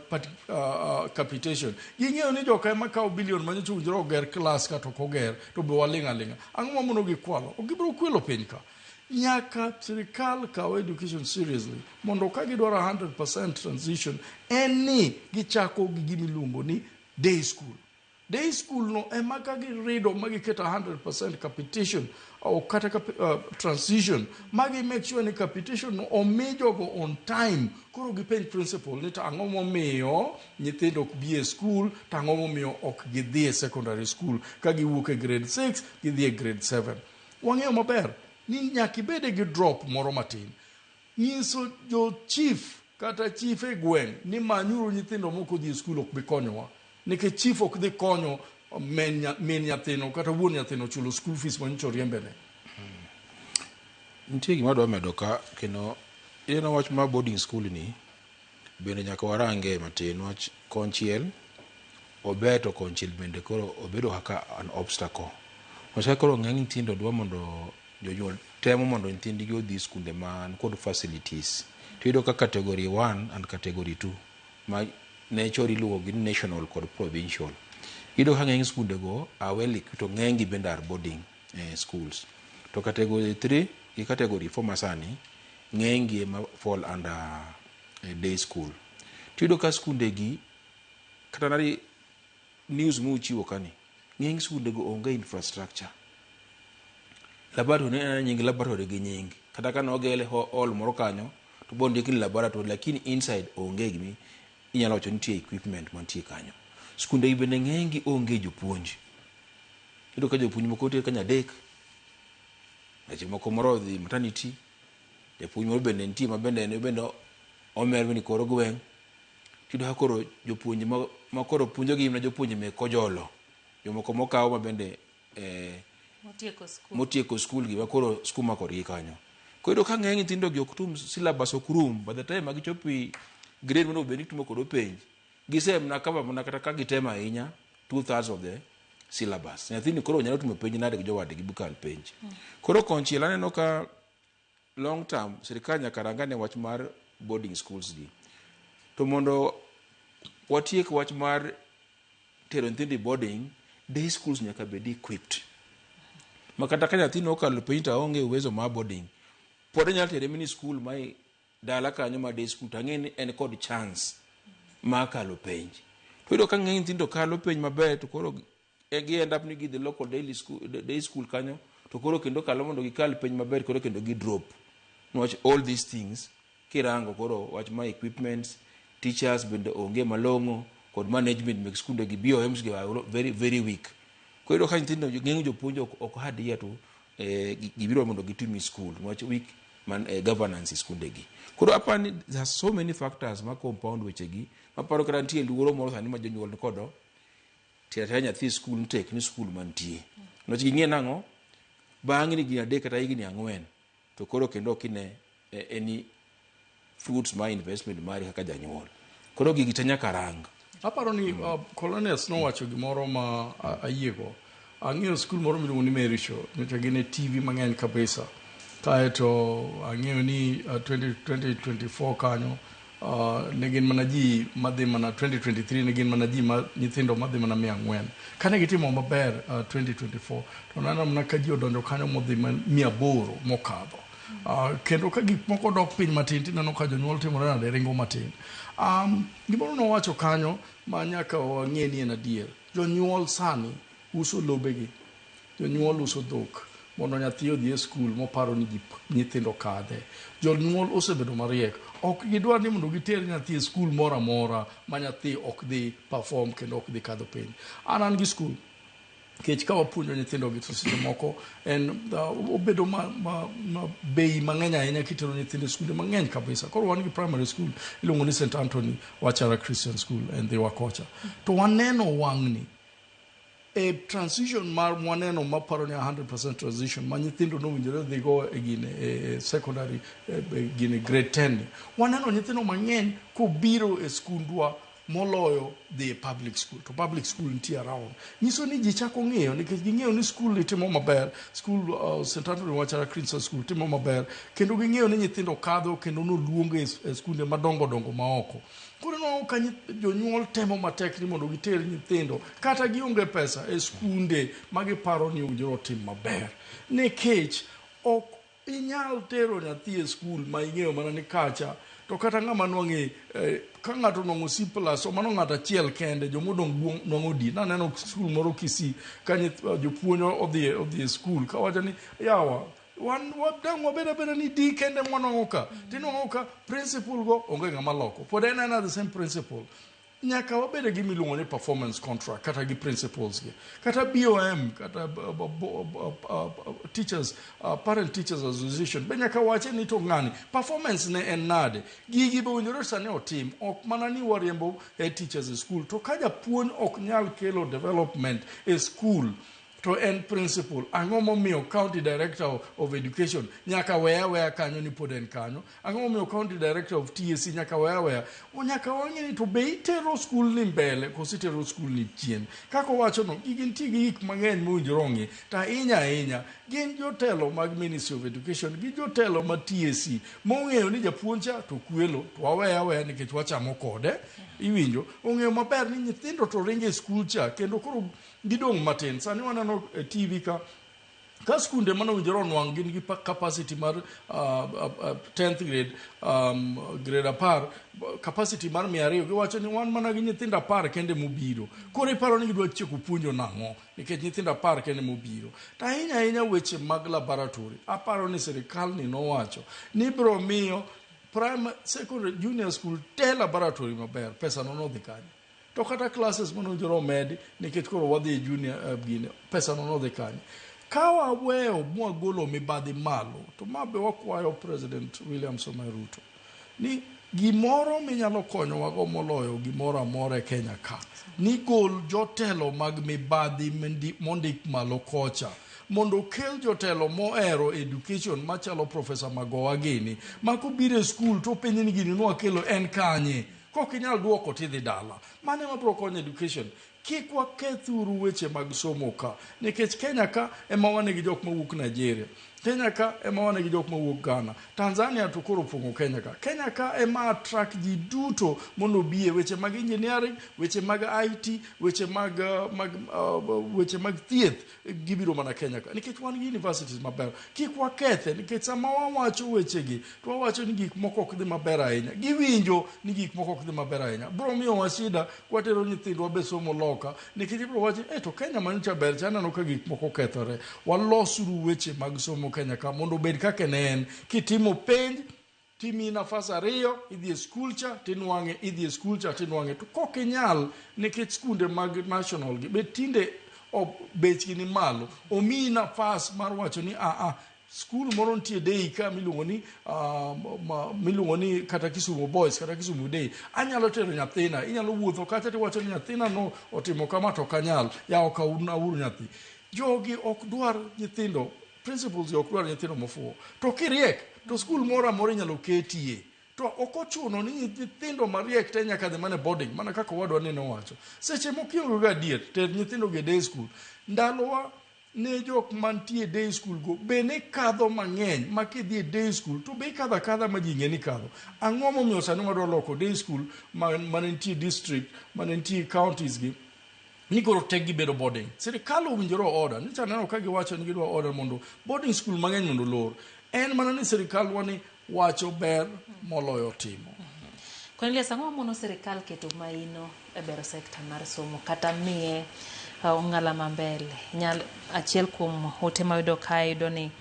[SPEAKER 3] capitation, ging'eyo ni joka ema kawo billion ma nyocha owinjore oger class kata ok oger, to be waling' aling'a. Ang'o mamono gi kwalo? Ok gibiro kwelo piny ka. Nyaka sirikal kaw education seriously mondo ka gidwaro 100% transition en ni gichako gi gima iluongo ni day school. Day school no ema ka girido ma giketo 100% capitation o kata transition ma gi make sure ni capitation no omi jogo on time. Koro gipenj principal ni to ang'o momiyo nyithindo ok bi e school, to ang'o momiyo ok gidhi e secondary school ka giwuok e grade 6 gidhi e grade 7. Wang'eyo maber ni nyaka ibede gi drop moro matin. Nyiso jo chief kata chief e gweng' ni manyuru nyithindo moko odhi e skul ok bi konyowa. Nikech chief ok dhi konyo min nyathino kata wuon nyathino chulo school fees manyocha oriembene.
[SPEAKER 30] Nitie gima adwa medo ka kendo ineno wach mar boarding school ni bende nyaka warange matin wach konchiel ober to konchiel bende koro obedo kaka an obstacle. Wach ka koro ng'eny nyithindo dwa mondo jonyuol temo mondo nyithindgi odhi skunde man kod facilities. To iyudo ka category 1 and category 2 ma ne chon iluongo gi ni national kod provincial. Iyudo ka ng'eny skunde go are well equipped to ng'eny gi bende are boarding schools. To category 3 gi category 4 masani ng'eny gi ema fall under day school. To iyudo ka skunde gi kata nari news muchiwo kani ng'eny skunde go onge infrastructure. Laboratory ne en nying laboratory gi nying. Kata ka nogele hall moro kanyo to bondik ni laboratory lakini inside onge gimi inyalo wacho ni nitie equipment mantie kanyo. Skunde gi bende ng'eny gi onge jopuonj. Iyudo ka jopuonj moko nitie kanyo adek. Seche moko moro odhi maternity, japuonj moro bende nitie ma bende en bende omer ni koro gweng'. Tiyudo ka koro jopuonj ma koro puonjogi mana jopuonje mek Kojolo. Jomoko mokaw ma bende motieko skul gi ma koro skuma kodgi kanyo. Koro iyudo ka ng'eny nyithindo gi ok tum syllabus ok rum by the time ma gichopo e grade monego bed ni gitimo kod penj, gisem mana cover mana kata ka gitemo ahinya 2/3 of the syllabus. Nyathini koro nyalo timo penj nade gi jowadgi bukal penj. Koro konchiel aneno ka long term sirikal nyaka rang ane wach mar boarding schools gi. To mondo watiek wach mar tero nyithindo e boarding, day schools nyaka bed equipped. Ma kata ka nyathini okalo penj to aonge uwezo mar boarding, pod inyalo tere mini school ma dala kanyo ma day school to ang'e ni en kod chance mar kalo penj. To iyudo ka ng'eny nyithindo kalo penj maber to koro gi end up ni gidhi local daily school, day school kanyo to koro kendo kalo mondo gikal penj maber koro kendo gi drop. Niwach all these things kirango koro wach ma equipments, teachers bende onge malong'o kod management mek skunde gi BOMs gi are very, very weak. Koro iyudo ka nyithindo ng'eny jopuonj ok adhere to gibiro mondo gitim e school niwach weak man governance e skunde gi. Koro aparo ni there are so many factors ma compound weche gi maparo kata nitie luoro moro sani ma jonyuol ni kodo tero atera nyathi e school ni tek ni school mantie. Niwach ging'e nang'o bang' higni 3 kata higni 4 to koro kendo ok ine any fruits ma investment mari kaka janyuol. Koro gigi te nyaka rang.
[SPEAKER 3] Aparo ni Colonials nowacho gimoro ma ayiego. Ang'eyo skul moro miluongo ni Mary Show, nyocha gin e TV mang'eny kabisa. Kaeto ang'eyo ni 2024 kanyo ne gin mana ji madhi mana 2023 ne gin mana ji ma nyithindo madhi mana 400. Kane gitimo maber 2024 to naneno mana ka ji odonjo kanyo modhi 800 mokadho. Kendo ka gik moko dok piny matin tineno ka jonyuol timore nade ringo matin. Gimoro nowacho kanyo ma nyaka wang'e ni en adier. Jonyuol sani uso lobegi, jonyuol uso dhok mondo nyathi odhi e skul moparo ni nyithindo kadhe. Jonyuol osebedo mariek, ok gidwar ni mondo giter nyathi e skul moro amora ma nyathi ok dhi perform kendo ok dhi kadho penj. An gi skul kech ka wapuonjo nyithindo gi to seche moko en obedo ma bei mang'eny ahinya kitero nyithindo e skunde mang'eny kabisa. Koro wan gi primary school iluongo ni St Anthony Wachara Christian School e Ndhiwa kocha. To waneno wang'ni E transition mar mwaneno maparo ni 100% transition ma nyithindo nowinjore dhigo e gine e secondary e gine grade 10 ni. Waneno nyithindo mang'eny kobiro e skundwa moloyo dhi e public school to public school nitie around nyiso ni ji chako ng'iyo nikech ging'eyo ni skul ni timo maber skul St. Anthony Wachara Christian School timo maber kendo ging'eyo ni nyithindo kadho kendo noluonge e skunde madongo dongo maoko koro inwang'o ka jonyuol temo matek ni mondo giter nyithindo kata gionge pesa e skunde ma giparo ni owinjore otim maber nikech ok inyal tero nyathi e skul ma ing'eyo mana ni kacha to kata ng'ama nwang'e ka ng'ato nwang'o C plus to mano ng'ato achiel kende jomodong' nwang'o D. Naneno skul moro Kisii ka jopuonj odhi e skul kawacho ni yawa wan dang' wabed abeda ni D kende mwanwang'o ka tinwang'o ka principal go onge ng'ama loko pod en aena the same principal. Nyaka wabed gi miluongo ni performance contract kata gi principals gi kata BOM kata teachers parent teachers association be nyaka wache ni to ng'ani performance ne en nade gigi be owinjore sani otim ok mana ni wariembo head teachers e school to ka japuonj ok nyal kelo development e school to en principal ang'o momiyo county director of education nyaka weya weya kanyo ni pod en kanyo ang'o momiyo county director of TSC nyaka weya weya nyaka wang'e ni to be itero skul ni mbele koso itero skul ni chien kaka owacho no gigi nitie gi gik mang'eny mowinjore ong'i to ahinya ahinya gin jotelo mag ministry of education gi jotelo ma TSC mong'eyo ni japuonj cha to kwelo to waweya aweya nikech wachamo kode iwinjo ong'eyo maber ni nyithindo to ringo e skul cha kendo koro gidong' matin sani waneno e TV ka skunde mane owinjore onwang' gin gi capacity mar 10th grade grade 10 capacity mar 200 giwacho ni wan mana gi nyithindo 10 kende mobiro koro iparo ni gidwa tieko puonjo nang'o nikech nyithindo 10 kende mobiro to ahinya ahinya weche mag laboratory aparo ni sirikal ni nowacho ni biro miyo primary secondary junior school te laboratory maber pesa no nodhi kanye to kata classes manowinjore omedi nikech koro wadhi e junior gine pesa no nodhi kanye ka waweyo mwagolo mibadhi malo to ma be wakwayo President William Samoei Ruto ni gimoro minyalo konyowago moloyo gimoro amora e Kenya ka ni gol jotelo mag mibadhi mondik malo kocha mondo okel jotelo mohero education machalo Professor Magoha gini ma kobiro e skul to openji ni gini nwakelo en kanye kok inyal duoko tidhi dala mano ema biro konyo education kik wakethuru weche mag somo ka nikech Kenya ka ema wan gi jok mawuok Nigeria Kenya ka ema wan gi jok mawuok Ghana Tanzania to koro opong'o Kenya ka Kenya ka ema attract ji duto mondo obi e weche mag engineering weche mag IT weche mag weche mag thieth gibiro mana Kenya ka nikech wan gi universities maber kik wakethe nikech sama wawacho wechegi to wawacho ni gik moko ok dhi maber ahinya giwinjo ni gik moko ok dhi maber ahinya biro miyowa shida kwatero nyithindwa be somo loka nikech ibiro wacho to Kenya manyocha ber cha aneno ka gik moko okethore walosuru weche mag somo Kenya ka mondo obed kaka ne en kitimo penj timiyi nafas 2 idhi e skul cha tinwang'e idhi e skul cha tinwang'e to kok inyal nikech skunde mag national gi be tinde bechgi ni malo omiyi nafas mar wacho ni skul moro nitie day ka miluongo ni kata Kisumu Boys kata Kisumu Day anyalo tero nyathina inyalo wuotho kacha tiwacho ni nyathina no otimo kama to ok anyal yawo kauru nyathi jogi ok dwar nyithindo principals ok dwar nyithindo mofuwo to kiriek to skul moro amora inyalo ketie to ok ochuno ni nyithindo mariek te nyaka dhi mana boarding mana kaka owadwa ni nowacho seche moko ionge ga adier ter nyithindo go e day school ndalowa ne jok mantie day school go be ne kadho mang'eny ma kidhi e day school to be ikadho akadha ma ji ng'e ni kadho ang'o momiyo sani wadwa loko day school mane nitie district mane nitie counties gi ni koro tek gibedo boarding sirikal owinjore order nyocha aneno ka giwacho ni gidwa order mondo boarding school mang'eny mondo olor en mana ni sirikal wani wacho ber moloyo timo.
[SPEAKER 1] Cornelius, ang'o mono sirikal keto maino e bero sekta mar somo kata miye ong'ala mambele nyal achiel kuom ote mayudo kae yudo ni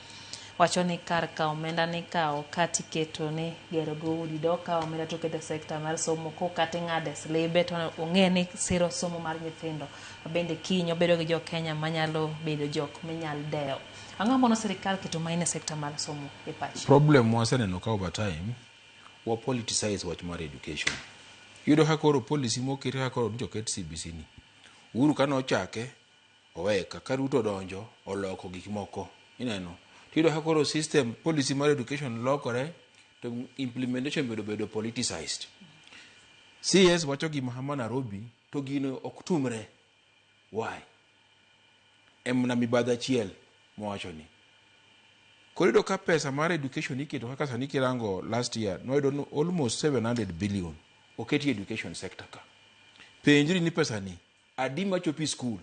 [SPEAKER 1] wacho ni kar kawo omenda ni kawo kati keto ni gero go udi do kawo omenda to keto sekta mar somo ko kata ing'ade slibe to ong'e ni siro somo mar nyithindo bende kiny obedo gi jo Kenya manyalo bedo jok minyal dewo. Ang'o mono sirikal keto maino e sekta mar somo e pachi?
[SPEAKER 30] Problem waseneno ka over time wa politicize wach mar education. Iyudo ka koro policy moket kaka koro nyocha oket CBC ni. Uhuru kane ochake Oweye ka. Ka Ruto odonjo, oloko gik moko. Ineno? Tiyudo ka koro system, policy mar education lokore, to implementation bende obedo politicized. CS wacho gima ma Nairobi, to gino ok tumre. Why? En mana mibadhi achiel mowacho ni. Koro iyudo ka pesa mar education iketo kaka sani kirango last year, nwayudo ni almost 700 billion oketi e education sector ka. Penjri ni pesa ni adi machopo e skul?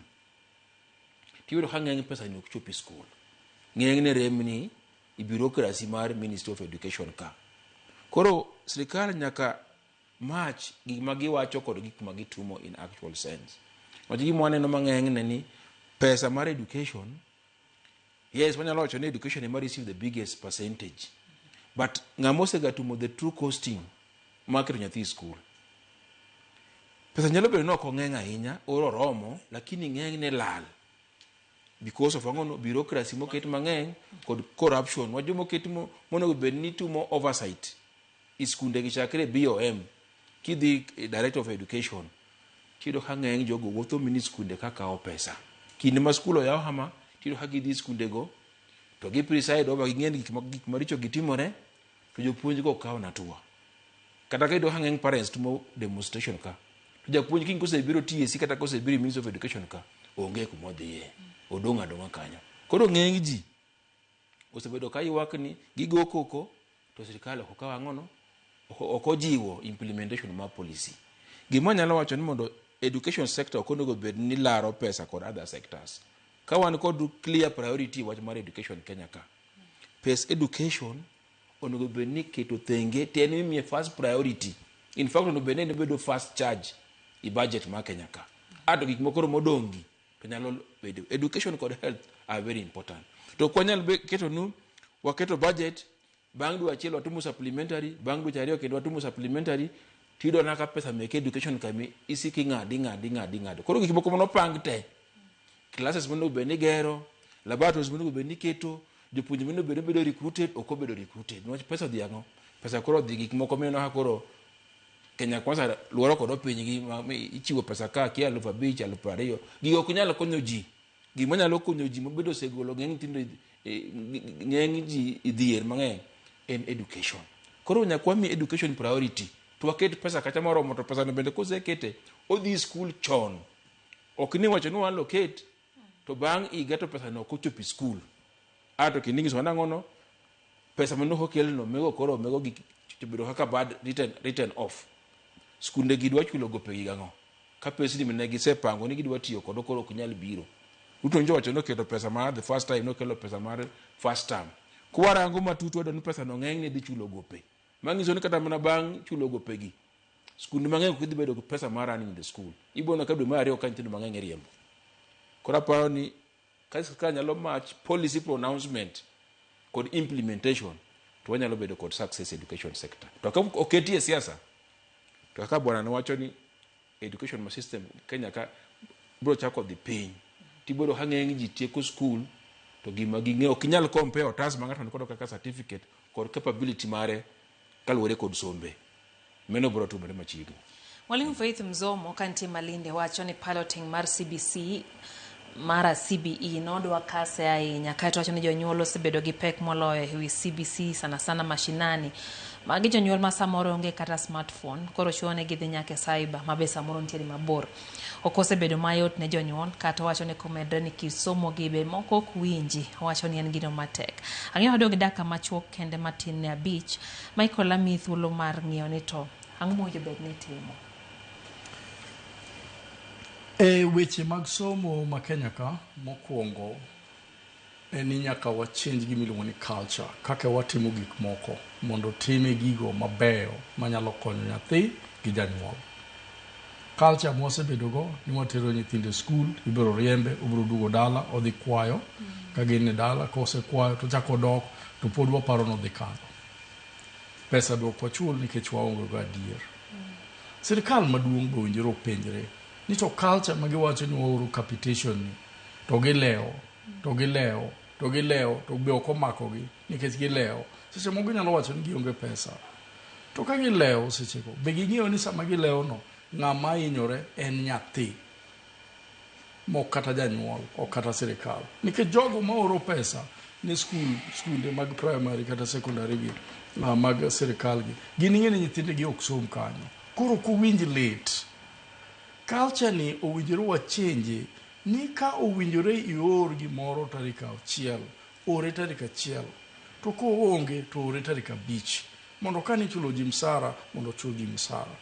[SPEAKER 30] Tiyudo ka ng'eny pesa ni ok chop e skul. Ng'enyne rem ni e bureaucracy mar Ministry of Education ka. Koro sirikal nyaka match gik ma giwacho kod gik ma gitumo in actual sense. Wach gima waneno mang'eny ne ni pesa mar education, yes, wanyalo wacho ni education ema receive the biggest percentage. But ng'ama osega tumo the true costing mar keto nyathi e skul. Pesa nyalo bedo ni ok ong'eny ahinya, or oromo, lakini ng'enyne lal. Because of ang'o no bureaucracy moket mang'eny kod corruption. Wach joma oket monego bed ni tumo oversight e skunde gi chakre BOM kidhi Director of Education tiyudo ka ng'eny jogo wuotho mini skunde ka kawo pesa. Kinde ma skul oyaw hama tiyudo ka gidhi skunde go to gi preside over ging'e ni gik maricho gi timore to jopuonj go kawo hatua. Kata ka iyudo ka ng'eny parents timo demonstration ka to japuonj kiny kosebiro TSC kata kosebiro Ministry of Education ka onge kuma odhiye, odong' adong'a kanyo. Koro ng'eny ji osebedo ka ywak ni gigo koko to sirikal ok okawo ang'ono, ok ojiwo implementation mar policy. Gima anyalo wacho ni mondo education sector ok onego bed ni laro pesa kod other sectors. Ka wan kod clear priority wach mar education Kenya ka, pes education onego bed ni keto thenge to en imiye first priority. In fact onego bed ni en obedo first charge e budget mar Kenya ka. Ato gik moko modong' gi to nyalo bedo education kod health are very important. To ok wanyal keto nu waketo budget bang' dwe achiel watimo supplementary, bang' dweche ariyo kendo watimo supplementary, tiyudo na ka pesa meke education kami isiko ing'ado ing'ado ing'ado ing'ado. Koro gik moko manopang te, classes monego bed ni igero, laboratories monego bed ni iketo, jopuonje monego bed ni bedo recruited, ok obedo recruited. Niwach pesa odhi ang'o? Pesa koro odhi gik moko mineno ka koro Kenya Kwanza luoro kod pinygi ma ichiwo pesa ka kia 5,000, 20,000. Gigo ok nyal konyo ji. Gima nyalo konyo ji mabedo osegolo ng'eny nyithindo ng'eny ji e dhier mang'eny en education. Koro nyaka wami education priority. To waket pesa kacha moromo to pesa no bende kosekete odhi skul chon. Ok ni wacho ni wa allocate to bang' higa to pesa no ok ochopo e skul. Ato kendo inyiso nang'o no pesa mane ok okelno mego koro mego gik obedo kaka bad written off. Skunde gi dwa chulo gopegi gang'o? Ka pesni mane gisepango ni gidwa tiyo kodo koro ok nyal biro. Ruto nyocha owacho ni oketo pesa mar the first time nokelo pesa mar first term. Kwarango matut wayudo ni pesa no ng'eny ne dhi chulo gope. Manyiso ni kata mana bang' chulo gopegi, skunde mang'eny ok dhi bedo gi pesa mar running the school. Ibiro neno ka dwe mar ariyo ka nyithindo mang'eny iriembo. Koro aparo ni ka sirkal nyalo match policy pronouncement kod implementation to wanyalo bedo kod success education sector. To ka oketie siasa to kaka bwana nowacho ni education ma system Kenya ka biro chako dhi piny. Tibiro ka ng'eny ji tieko school to gima ging'eyo ok inyal compare otas ma ng'ato nikodo kaka certificate kod capability mare kaluwore kod sombe. Mano biro timore machiegni.
[SPEAKER 1] Mwalimu Faith Mzomo ka nitie Malindi wacho ni piloting mar CBC mara CBE nodwa kase ahinya kaeto wacho ni jonyuol osebedo gi pek moloyo e wi CBC sana sana mashinani. Magi jonyuol ma samoro onge kata smartphone koro chuno ni gidhi nyaka e cyber ma be samoro nitiere mabor. Ok osebedo mayot ne jonyuol kata wacho ni komedre ni kit somo gi be moko ok winji. Owacho ni en gino matek. Ang'eyo wadong' gi dakika machuok kende matin ne 5. Michael amiyi thuolo mar ng'iyo ni to ang'o mowinjo bed ni itimo?
[SPEAKER 3] E weche mag somo ma Kenya ka, mokwongo en ni nyaka wa change gima iluongo ni culture, kaka watimo gik moko mondo time gigo mabeyo manyalo konyo nyathi gi janyuol. Culture mwasebedo go ni watero nyithindo e skul, ibiro riembe, obiro duogo dala, odhi kwayo. Ka gin e dala, kosekwayo to ochako odok, to pod waparo ni odhi kadho. Pesa be ok wachul nikech waonge go adier. Sirikal maduong' be owinjore openjre ni to culture ma giwacho ni waoro capitation ni to gilewo to gilewo to gilewo to be ok omakogi nikech gilewo. Seche moko ginyalo wacho ni gionge pesa. To ka gilewo sechego, be ging'eyo ni sama gilewo no ng'ama hinyore en nyathi. Mok kata janyuol, ok kata sirikal. Nikech jogo maoro pesa ne skul, skunde mag primary kata secondary gi, mag sirikal gi, gin ing'e ni nyithindgi ok som kanyo. Koro ok owinj lit. Culture ni owinjore wachenje ni ka owinjore ior gimoro tarik 6, ore tarik 1. To koonge to ore tarik 5. Mondo kane ichulo ji msara, mondo ochul ji msara.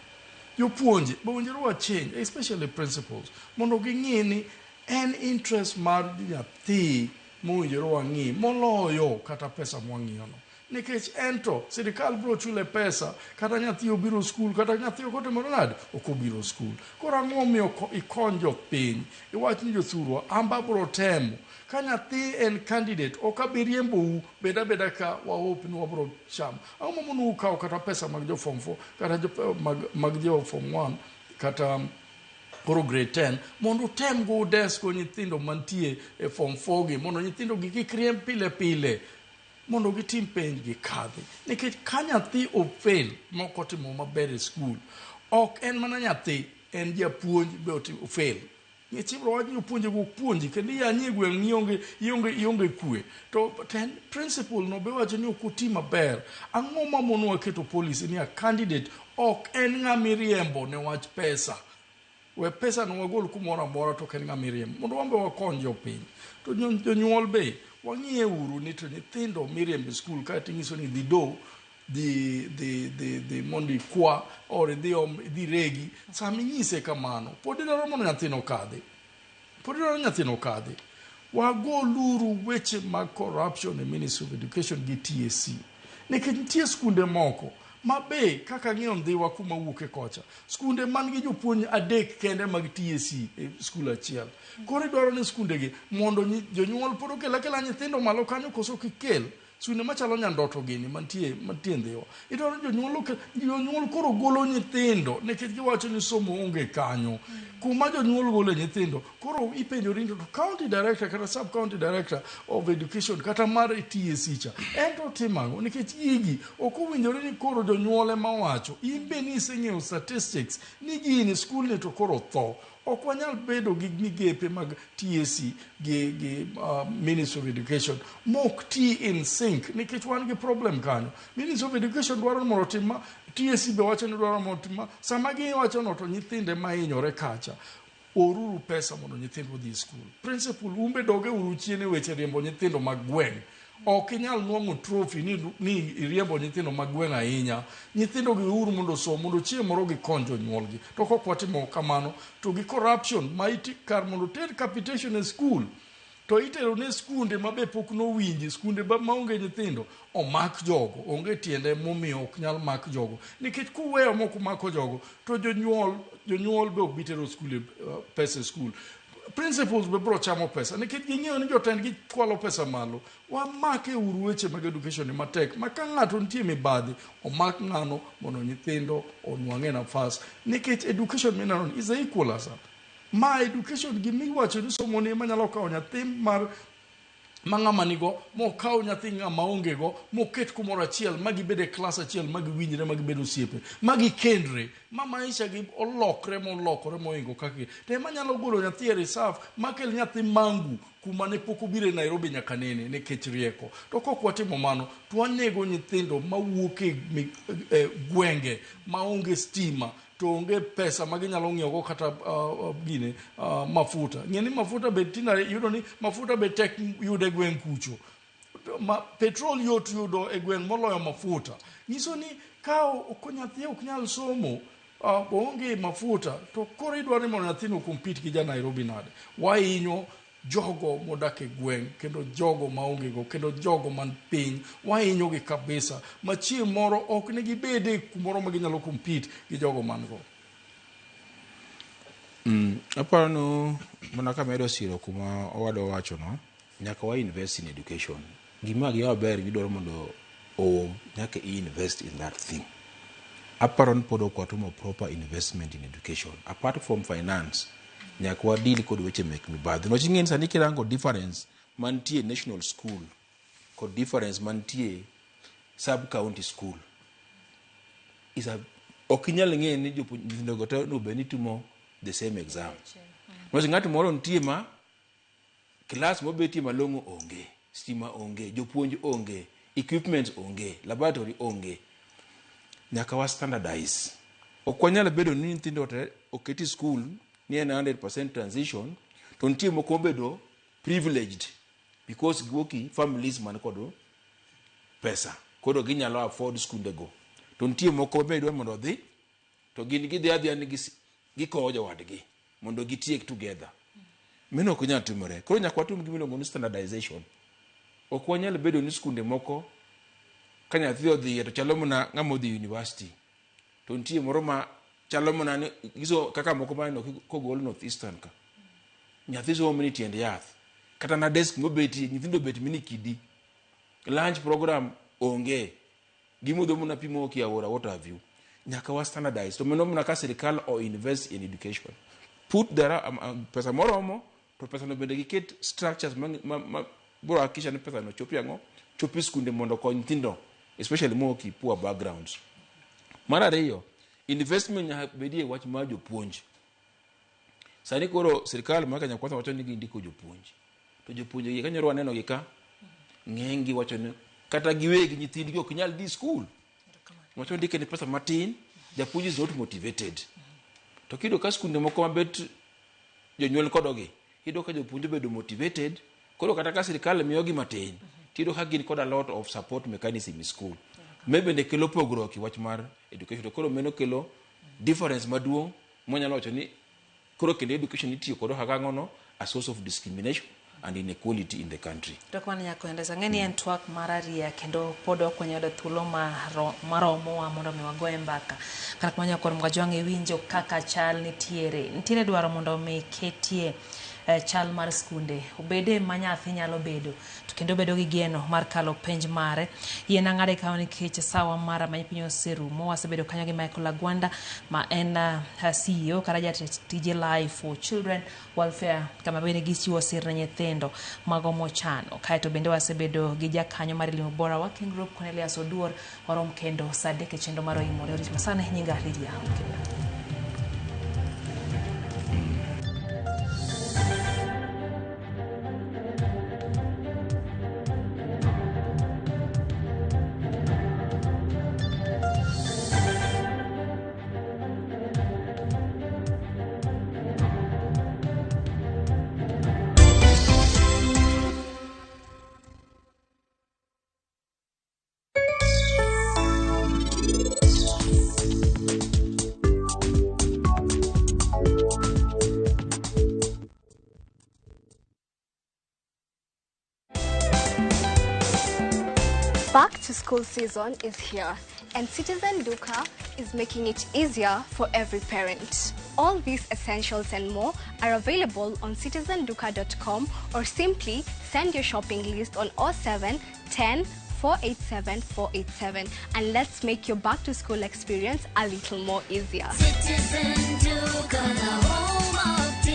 [SPEAKER 3] Jopuonje be owinjore wachange, especially principals, mondo ging'i ni en interest mar nyathi mowinjore wang'i moloyo kata pesa mwang'iyono. Nikech en to sirikal biro chule pesa, kata nyathi obiro skul, kata nyathi ok otimore nade, ok obiro skul. Koro ang'o momiyo ikony jopiny, iwach ni jothurwa, an be abiro temo. Ka nyathi en candidate, ok abi riembou, bed abeda ka wa hope ni wabiro chamo. Ang'o mamonou kawo kata pesa mag jo form 4, kata jo, mag jo form 1, kata koro grade 10, mondo utem go udes go nyithindo mantie e form 4 gi, mondo nyithindo gi kik riemb pile pile, mondo gitim penj gikadhi. Nikech ka nyathi ofail mok otimo maber e skul, ok en mana nyathi, en japuonj be ofail. Nikech ibiro wach ni jopuonje go ok puonji, kendo iyanyi e gweng' ni ionge kwe. To ten principle no be wacho ni ok oti maber. Ang'o mamonowa keto policy ni a candidate ok en ng'ama iriembo ne wach pesa. We pesa no wagol kumoro amora to ok en ng'ama iriembo. Mondo wan be wakony jopiny. To jonyuol be wang'iye uru ni to nyithindo miriembo e skul kaeto inyiso ni dhi do, dhi, dhi, dhi, dhi mondo ikwa, or idhi om, idhi regi. Sama inyise kamano, pod idwaro mondo nyathino okadhi. Pod idwaro nyathino okadhi. Wagoluru weche mag corruption e Ministry of Education gi TSC. Nikech nitie skunde moko ma be kaka ang'eyo Ndhiwa kuma wuoke kocha, skunde man gi jopuonj 3 kende mag TSC e skul achiel. Koro idwaro ni skunde gi mondo jonyuol pod okel akela nyithindo malo kanyo koso kik kel. Skunde machalo Nyandoto gini mantie Ndhiwa. Idwaro ni jonyuol okel, jonyuol koro golo nyithindo nikech giwacho ni somo onge kanyo. Kuma jonyuol golo nyithindo, koro ipenjori ni to county director kata sub county director of education kata mar TSC cha, en to otimo ang'o? Nikech gigi ok owinjore ni koro jonyuol ema wacho. In be niseng'eyo statistics ni gini skul ni to koro tho. Ok wanyal bedo gi migepe mag TSC gi Ministry of Education mok ti in sync nikech wan gi problem kanyo. Ministry of Education dwaro mondo otim ma, TSC be wacho ni dwaro mondo otim ma. Sama giwacho no to nyithinde ma hinyore kacha, oruru pesa mondo nyithindo odhi e skul. Principal, umbe doge uru chien e weche riembo nyithindo mag gweng'. Ok inyal nwang'o trophy ni iriembo nyithindo mag gweng' ahinya. Nyithindo gi uru mondo osom, mondo chieng' moro gikony jonyuolgi. To kok watimo kamano, to gi corruption ma iti, kar mondo ter capitation e skul, to itero ne skunde ma be pok nowinji, skunde maonge nyithindo, omak jogo. Onge tiende momiyo ok nyal mak jogo. Nikech kuweyo mok umako jogo, to jonyuol be ok bi tero skul e, pesa e skul. Principals be biro chamo pesa nikech ging'eyo ni jotendgi kwalo pesa malo. Wamake uru weche mag education ni matek, ma ka ng'ato nitie mibadhi, omak ng'ano mondo nyithindo onwang'e nafas. Nikech education mineno ni is a equalizer. Ma education gimiwacho ni somo ni ema nyalo kawo nyathi mar ma ng'ama nigo, mokaw nyathi ng'ama onge go, moket kumoro achiel, ma gibed e klas achiel, ma giwinjre, ma gibed osiepe, ma gikendre, ma maisha gi olokre molokore moingo kaka gi. To ema nyalo golo nyathi e reserve, ma kel nyathi mangu kuma ne pok obiro e Nairobi nyaka nene, nikech rieko. To kok watimo mano, to wanego nyithindo mawuok e gwenge maonge stima, to onge pesa ma ginyalo ng'iewogo kata gine, mafuta. Ng'e ni mafuta be tina yudo ni mafuta be tek yudo e gweng' kucho. Ma petrol yot yudo e gweng' moloyo mafuta. Nyiso ni ka ok nyathi ok nyal somo, onge mafuta, to koro idwaro ni mondo nyathino compete gi ja Nairobi nade? Wahinyo jogo modak e gweng', kendo jogo maonge go, kendo jogo man piny, wahinyo gi kabisa. Ma chieng' moro ok ne gibede kumoro ma ginyalo compete gi jogo man go.
[SPEAKER 30] Aparo ni mana kamedo siro kuma owadwa wacho no, nyaka wa invest in education. Gima gima ber gidwaro mondo o nyaka i invest in that thing. Aparo ni pod ok watimo proper investment in education. Apart from finance, nyaka wa deal kod weche mek mibadhi. Niwach ing'e ni sani kirango difference mantie national school kod difference mantie sub county school is a, ok inyal ng'e ni nyithindo go te onego bed ni timo the same exam. Nikech ng'at moro nitie ma klas mobetie malong'o onge, stima onge, jopuonj onge, equipment onge, laboratory onge. Nyaka wa standardize. Ok wanyal bedo ni nyithindo te oketi school ni en 100% transition to nitie moko mobedo privileged because giwuok e families man kod pesa koro ginyalo afford skundego to nitie moko be idwa mondo odhi to gin gidhi adhiya ni gikowo jowadgi mondo gitiek together. Mano ok nyal timore. Koro nyaka watim gima iluongo ni standardization. Ok wanyal bedo ni skunde moko ka nyathi odhiye to chalo mana ng'ama odhi university to nitie moro ma chalo mana ni giso kaka moko maneno kogol North Eastern ka. Nyathi somo mana e tiend yath. Kata na desk mobetie nyithindo obet mana e kidi. Lunch program onge. Gimodho mana pi mowuok e aora what have you. Nyaka wa standardize. To mano mana ka sirikal o invest in education. Put the pesa moromo to pesa no bende giket structures ma biro hakikisha ni pesa no chopi ang'o? Chopi skunde mondo okony nyithindo especially mowuok e poor backgrounds. Mar ariyo, investment nyaka bedie wach mar jopuonj. Sani koro sirikal mar Kenya Kwanza wacho ni gindiko jopuonj. To jopuonje gi kanyoro waneno gi ka, ng'eny gi wacho ni kata giwegi nyithindgi ok nyal dhi skul. Wacho ndike ni pesa matin, japuonj is not motivated. To kiyudo ka skunde moko mabet jonyuol kodogi, iyudo ka jopuonj obedo motivated, koro kata ka sirikal miyogi matin, tiyudo ka gin kod a lot of support mechanism e school. Me bende kelo pogruok e wach mar education. To koro mano kelo difference maduong' mwanyalo wacho ni koro kendo education itiyo kodo kaka ang'ono a source of discrimination and inequality in the country.
[SPEAKER 1] Erokamano Nyakwenda, ang'e ni en twak mar ariya kendo pod ok wanyal yudo thuolo maromowa mondo mi wagoye mbaka. Kata kamano nyakwar Mgajwang' iwinjo kaka chal nitiere. Nitiere dwaro mondo mi ketie chal mar skunde obede ma nyathi nyalo bedo to kendo bedo gi geno mar kalo penj mare. Yien ang'ade kawo nikech sawa mara ma piny oserumo. Wasebedo kanyo gi Michael Agwanda ma en CEO kata jatich tije Life for Children Welfare kama bende gichiwo sir ne nyithindo mago mochano. Kaeto bende wasebedo gi jakanyo mar Elimu Bora Working Group Cornelius Oduor. Warom kendo saa 3 e chenro mar Oimore. Orit masane nyinga Lydia Okinda.
[SPEAKER 4] Back to school season is here, and Citizen Duka is making it easier for every parent. All these essentials and more are available on citizenduka.com or simply send your shopping list on 07 10 487 487 and let's make your back to school experience a little more easier.
[SPEAKER 5] Citizen Duka, the home of